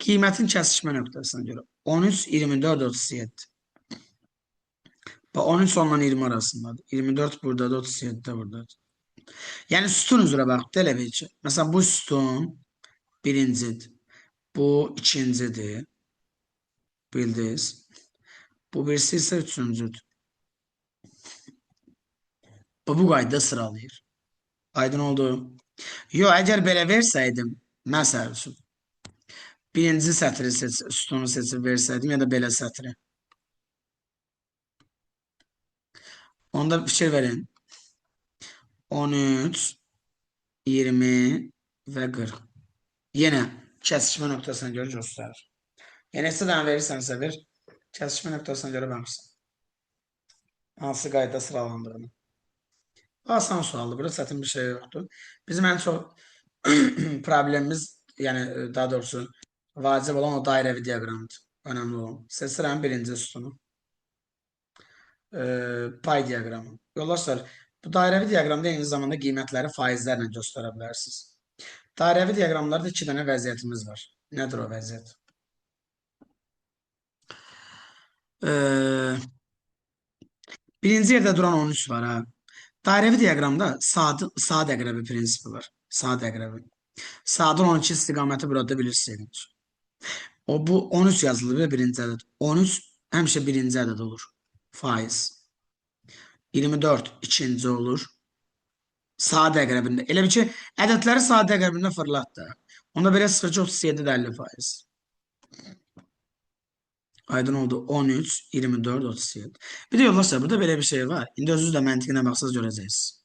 Qiymətin kəsişmə nöqtəsina görə. 13, 24, 37. Bax, 13 ondan 20 arasındadır. 24 buradadır, 37 də buradadır. Yəni sütun üzrə bax, elə bil ki. Məsələn, bu sütun birincidir. Bu ikincidir. Bildiniz. Bu birisi isə üçüncüdür. Bu qayda sıralayır. Aydın oldu. Yox, əgər belə versəydim, məsəl üçün, birinci sətri seç, sütunu seçib versəydim ya da belə sətri. Onda fikir verin. 13, 20 və 40. Yenə kəsişmə nöqtəsina görə göstərir. Yəni, neçə dənə verirsənsə ver, kəsişmə nöqtəsina görə baxırsan. Hansı qayda sıralandığını. Asan sualdır. Burada çətin bir şey yoxdur. Bizim ən çox problemimiz, yəni daha doğrusu vacib olan o dairəvi diaqramdır. Önəmli olan. Seçirəm birinci sütunu. Pay diaqramı. Yoldaşlar, bu dairəvi diaqramda eyni zamanda qiymətləri faizlərlə göstərə bilərsiniz. Dairəvi diaqramlarda iki dənə vəziyyətimiz var. Nədir o vəziyyət? Birinci yerdə duran 13 var ha. Dairəvi diaqramda saat əqrəbi prinsipi var. Saat əqrəbi. Saatın 12 istiqaməti burada bilirsiniz. O bu 13 yazılır və birinci ədəd. 13 həmişə birinci ədəd olur. Faiz. 24 ikinci olur. Saat əqrəbində. Elə bil ki, ədədləri saat əqrəbində fırlat da. Onda belə çıxır ki, 37 də 50 faiz. Aydın oldu. 13, 24, 37. Bir də yoldaşlar, burada belə bir şey var. İndi özünüz də məntiqinə baxsaz görəcəksiniz.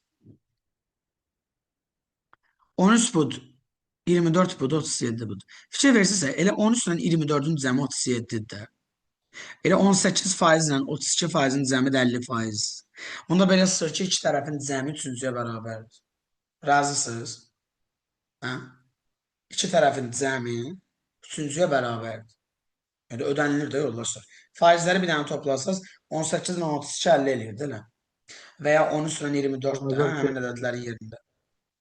13 budur, 24 budur, 37 budur. Fikir versinizsə, elə 13 ilə 24-ün cəmi 37-dir də. Elə 18 faizlə 32 faizin cəmi də 50 faiz. Onda belə çıxır ki, iki tərəfin cəmi üçüncüyə bərabərdir. Razısınız? Hə? İki tərəfin cəmi üçüncüyə bərabərdir. Yəni ödənilir də yoldaşlar. Faizləri bir dənə toplasanız 18 ilə 32 50 eləyir, deyil mi? Və ya 13 ilə 24 də həmin ədədlərin yerində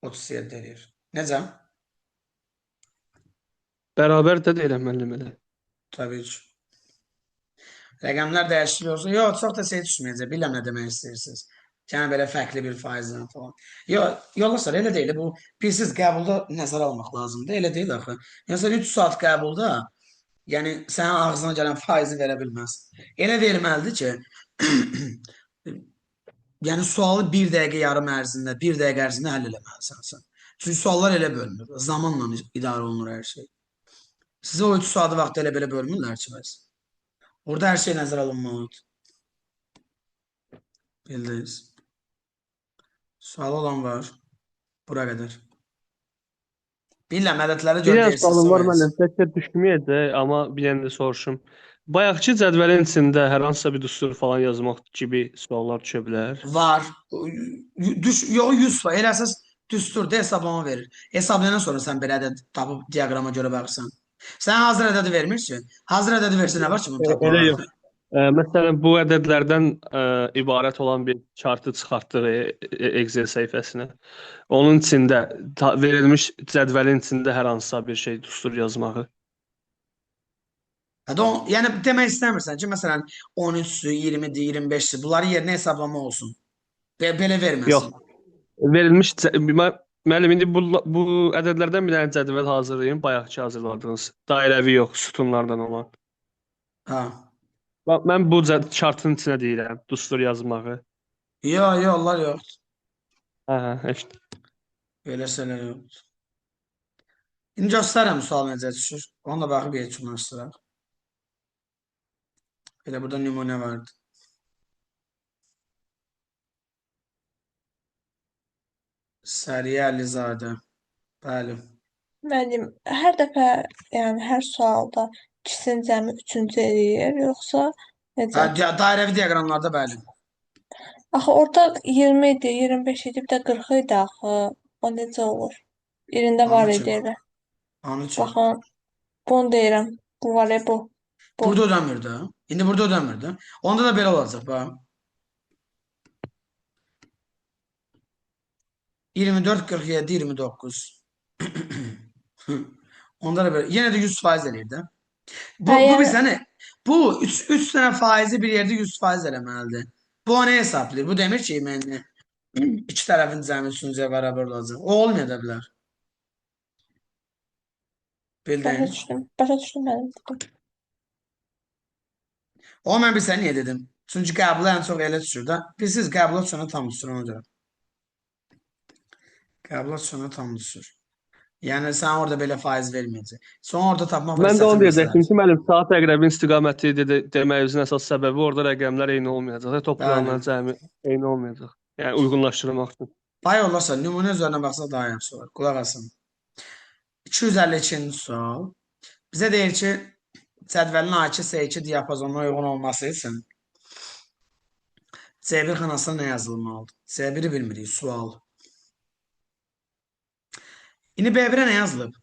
37 eləyir. Necə? Bərabər də deyiləm müəllim elə. Təbii ki. Rəqəmlər dəyişiklik olsun. Yox, çox da şey düşməyəcək. Bilirəm nə demək istəyirsiniz. Yəni belə fərqli bir faizlə falan. Yox, yoldaşlar elə deyil. Bu bilirsiniz qəbulda nəzərə almaq lazımdır. Elə deyil axı. Məsələn 3 saat qəbulda, yəni sənin ağzına gələn faizi verə bilməz. Elə verməlidir ki, yəni sualı bir dəqiqə yarım ərzində, bir dəqiqə ərzində həll eləməlisən sən. Çünki suallar elə bölünür. Zamanla idarə olunur hər şey. Sizə o 3 saatı vaxtı elə belə bölmürlər ki, bəs. Orada hər şey nəzərə alınmalıdır. Bildiniz. Sualı olan var. Bura qədər. Bilirəm, ədədləri Bir gör dənə deyirsiniz. sualım var sonra müəllim, təkcə düşməyəcək, amma bir dənə də soruşum. Bayaqki cədvəlin içində hər hansısa bir düstur falan yazmaq kimi suallar düşə bilər. Var. Düş, yox, 100 var. Elə əsas düsturda hesablama verir. Hesaplayandan sonra sən belə ədəd tapıb diaqrama görə baxırsan. Sən hazır ədədi vermir ki. Hazır ədədi versə nə var ki bunu tapmaq? Elə yox. Məsələn, bu ədədlərdən ibarət olan bir chartı çıxartdıq Excel səhifəsinə. Onun içində verilmiş cədvəlin içində hər hansısa bir şey düstur yazmağı. Yəni demək istəmirsən ki, məsələn 13-sü, 20-dir, 25-dir, bunların yerinə hesablama olsun. Belə verməsin. Yox. Verilmiş müəllim indi bu ədədlərdən bir dənə cədvəl hazırlayın, bayaqki hazırladığınız. Dairəvi yox, sütunlardan olan. Ha. Bax, mən bu chartın içinə deyirəm, düstur yazmağı. Yox, yox, onlar yoxdur. Hə, hə, heç. Belə şeylər yoxdur. İndi göstərirəm sual necə düşür. Onu da baxıb yekunlaşdıraq. Belə burada nümunə vardı. Səriyə Əlizadə. Bəli. Müəllim, hər dəfə, yəni hər sualda ikisinin cəmi üçüncü eləyir, yoxsa necə? Hə, dairəvi diaqramlarda bəli. Axı orada 20 idi, 25 idi, bir də 40 idi axı. O necə olur? Birində var Anı idi ki. elə. Anı ki. Baxın, bunu deyirəm. Bu var ya bu. Bu. Burada ödəmir də. İndi burada ödəmir də. Onda da belə olacaq bax. 24, 47, 29. Onda da belə. Yenə də 100% eləyir də. Bu, Hə, bu yəni bir sənə bu 3 dənə faizi bir yerdə 100% eləməlidir. Bu onu hesablayır. Bu demir ki, mən iki tərəfin cəmi üçüncüyə bərabər olacaq. O olmaya da bilər. Başa Bildin? düşdüm. Başa düşdüm mənim. O mən bir sənə niyə dedim? Çünki qəbula ən çox elə düşür də. Bilirsiniz, qəbula düşənə tam düşür ona görə. Qəbula düşənə tam düşür. Yəni sən orada belə faiz verməyəcək. Sonra orada tapmaq Mən biraz də onu çətin deyəcəkdim məsələdir. ki, müəllim, saat əqrəbin istiqaməti dedi, deməyimizin əsas səbəbi orada rəqəmlər eyni olmayacaq. Toplananlar Bəli. cəmi eyni olmayacaq. Yəni uyğunlaşdırmaq üçün. Bay olursa nümunə üzərinə baxsaq daha yaxşı olar. Qulaq asın. 252-ci sual. Bizə deyir ki, cədvəlin A2, S2 diapazonuna uyğun olması üçün C1 xanasına nə yazılmalıdır? C1-i bilmirik. Sual. İndi B1-ə nə yazılıb?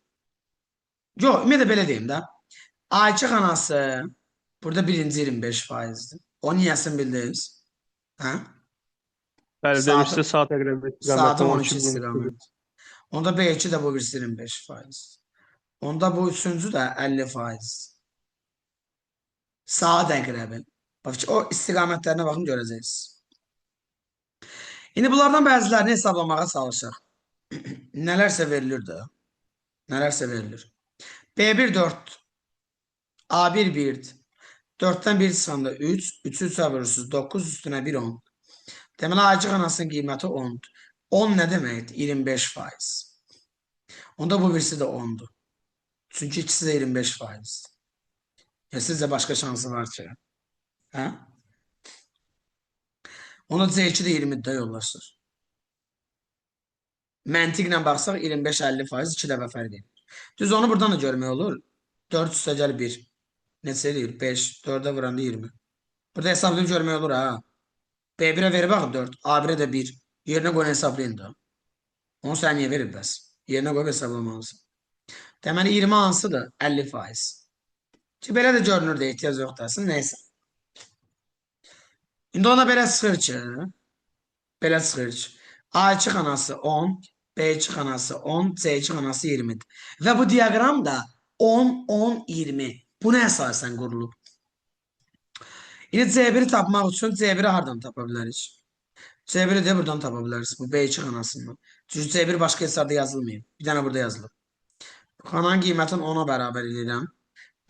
Yox, ümumiyyətlə belə deyim də. A2 xanası burada birinci 25 faizdir. O niyəsini bildiniz? Hə? Bəli, Saatı, demişdi saat əqrəbi istiqaməti saatın 12 12 istiqaməti. Onda B2 də bu birisi 25 faiz. Onda bu üçüncü də 50 faiz. Saat əqrəbi. Bax, o istiqamətlərinə baxın görəcəksiniz. İndi bunlardan bəzilərini hesablamağa çalışaq. Nələrsə verilir də. Nələrsə verilir. B1 4, A1 1, 4-dən 1 çıxanda 3, 3-ü 3-ə vurursunuz 9 üstünə 1 10. Deməli A2 xanasının qiyməti 10-dur. 10 nə deməkdir? 25 faiz. Onda bu birisi də 10-dur. Çünki ikisi də 25 faizdir. Ya sizcə başqa şansı var ki? Hə? Onda C2 də 20-dir də yoldaşlar. Məntiqlə baxsaq 25-50 faiz 2 dəfə fərq edir. Düz onu buradan da görmək olur. 4 üstə gəl 1. Neçə eləyir? 5. 4-ə vuranda 20. Burada hesablayıb görmək olur ha. B1-ə verib axı 4. A1-ə də 1. Yerinə qoyun hesablayın da. Onu sən niyə verib bəs? Yerinə qoyub hesablamalısan. Deməli 20 hansıdır? 50 faiz. Ki belə də görünür də ehtiyac yoxdur əslində. Neysə. İndi ona belə çıxır ki, belə çıxır ki, A2 xanası 10, B2 xanası 10, C2 xanası 20-dir. Və bu diaqram da 10, 10, 20. Buna əsasən qurulub. İndi C1-i tapmaq üçün C1-i hardan tapa bilərik? C1-i də buradan tapa biləriz. Bu B2 xanasından. Çünki C1 başqa hesabda yazılmayıb. Bir dənə burada yazılıb. Bu xananın qiymətini 10-a bərabər eləyirəm.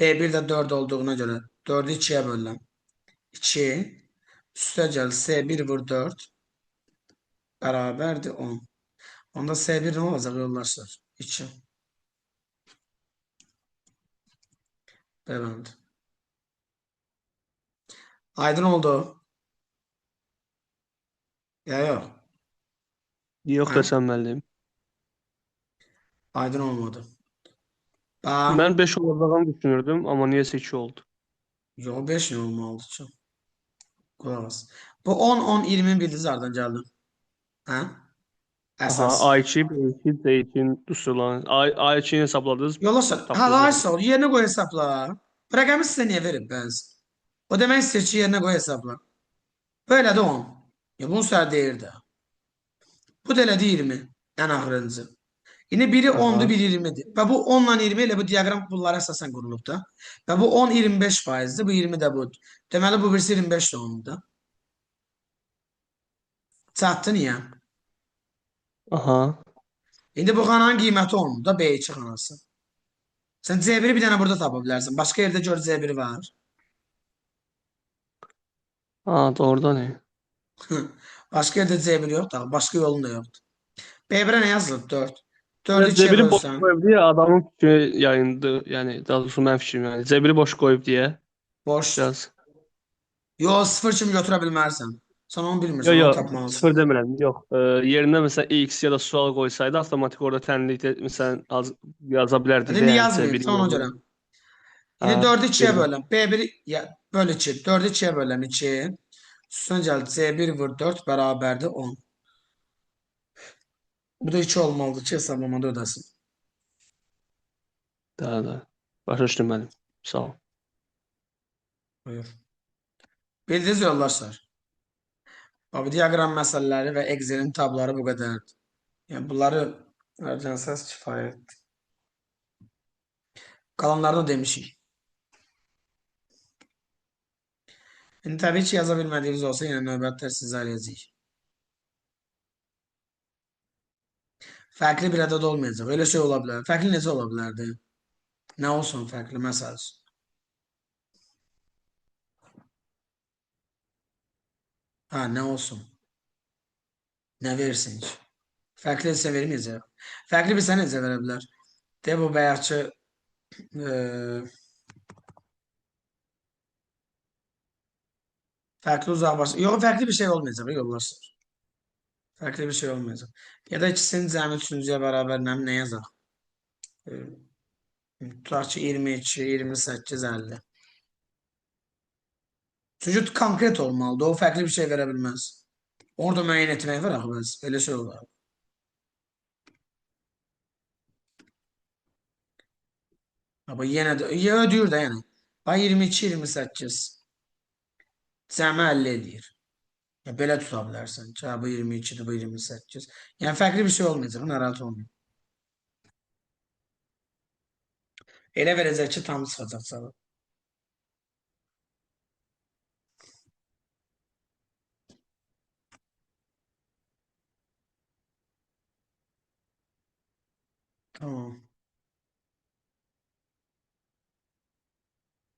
B1 də 4 olduğuna görə 4-ü 2-yə bölürəm. 2 üstə gəl S1 vur 4 bərabərdir 10. Onda S1 nə olacaq yoldaşlar? 2. Bəbənd. Aydın oldu. Ya yox. Yox Hə? desəm müəllim. Aydın olmadı. Bax. Mən 5 olacağını düşünürdüm, amma niyəsə 2 oldu. Yox 5 nə olmalıdır ki? Qulaq as. Bu 10, 10, 20-ni bildiniz hardan gəldi? Hə? Aha, Əsas. A2, B2, C2-nin üsullarını. A2-ni hesabladınız, Yoldaşlar, hə, tapdınız. laysa, yerinə qoy hesabla. Bu rəqəmi sizə niyə verib bəs? O demək istəyir ki, yerinə qoy hesabla. Belə də 10. Ya bunu sənə deyir də. Bu da elədi 20. Ən axırıncı. İndi biri 10-dur, Aha. biri 20-dir. Və bu 10 ilə 20 elə bu diaqram bunlara əsasən qurulub da. Və bu 10 25 faizdir, bu 20 də budur. Deməli bu birisi 25 də 10-dur da. Çatdı niyə? Aha. İndi bu xananın qiyməti 10-dur da B2 xanası. Sən C1-i bir dənə burada tapa bilərsən. Başqa yerdə gör C1 var. Ha, doğrudan iyi. Başqa yerdə C1 yoxdur. Başqa yolun da yoxdur. B1-ə nə yazılıb? 4. 4-ü 2-yə C1-i boş bölsən. qoyub deyə adamın fikri yayındı. Yəni daha doğrusu mənim fikrim yəni. C1-i boş qoyub deyə Boş. biraz. Yox, 0 kimi götürə bilmərsən. Sən onu Yox, bilmirsən, onu yox, tapmalısan. sıfır demirəm. Yox. Yerinə məsələn X ya da sual qoysaydı avtomatik orada tənlikdə məsələn az, yaza bilərdi də İndi yəni yazmayıb, C1-in sən ona yerinə. görə. İndi Ha, 4-ü 2-yə bildim. böləm. B1 ya, böl 2. 4-ü 2-yə böləm 2. Üstünə gəl C1 vur 4 bərabərdir 10. Bu da 2 olmalıdır ki, hesablamada ödəsin. Da, da. Başa düşdüm müəllim. Sağ ol. Buyur. Bildiniz yoldaşlar. Bax, bu diaqram məsələləri və Excel'in tabları bu qədərdir. Yəni bunları öyrənsəz kifayətdir. Qalanlarını demişik. İndi təbii ki, yaza bilmədiyiniz olsa yenə növbəti dərs izah eləyəcəyik. Fərqli bir ədəd olmayacaq. Elə şey ola bilər. Fərqli necə ola bilərdi? Nə olsun fərqli məsəl üçün? Ha, nə olsun? Nə versin ki? Fərqli isə verməyəcək. Fərqli bir sənə necə verə bilər? De bu bayaqçı fərqli uzaqbaş. Yox, fərqli bir şey olmayacaq, yoldaşlar. Fərqli bir şey olmayacaq. Ya da ikisinin cəmi üçüncüyə bərabər nə yazaq? Tutaq ki, 22, 28, 50. Çünki konkret olmalıdır. O fərqli bir şey verə bilməz. Orada müəyyən etmək var axı bəs. Elə şey olar. Amma yenə də ya ödəyir də yəni. Bax 22, 28. Cəmi 50 eləyir. Ya, belə tuta bilərsən. Ki, bu 22-dir, bu 28. Yəni fərqli bir şey olmayacaq, narahat olmayın. Elə verəcək ki, tam çıxacaq cavab. Tamam.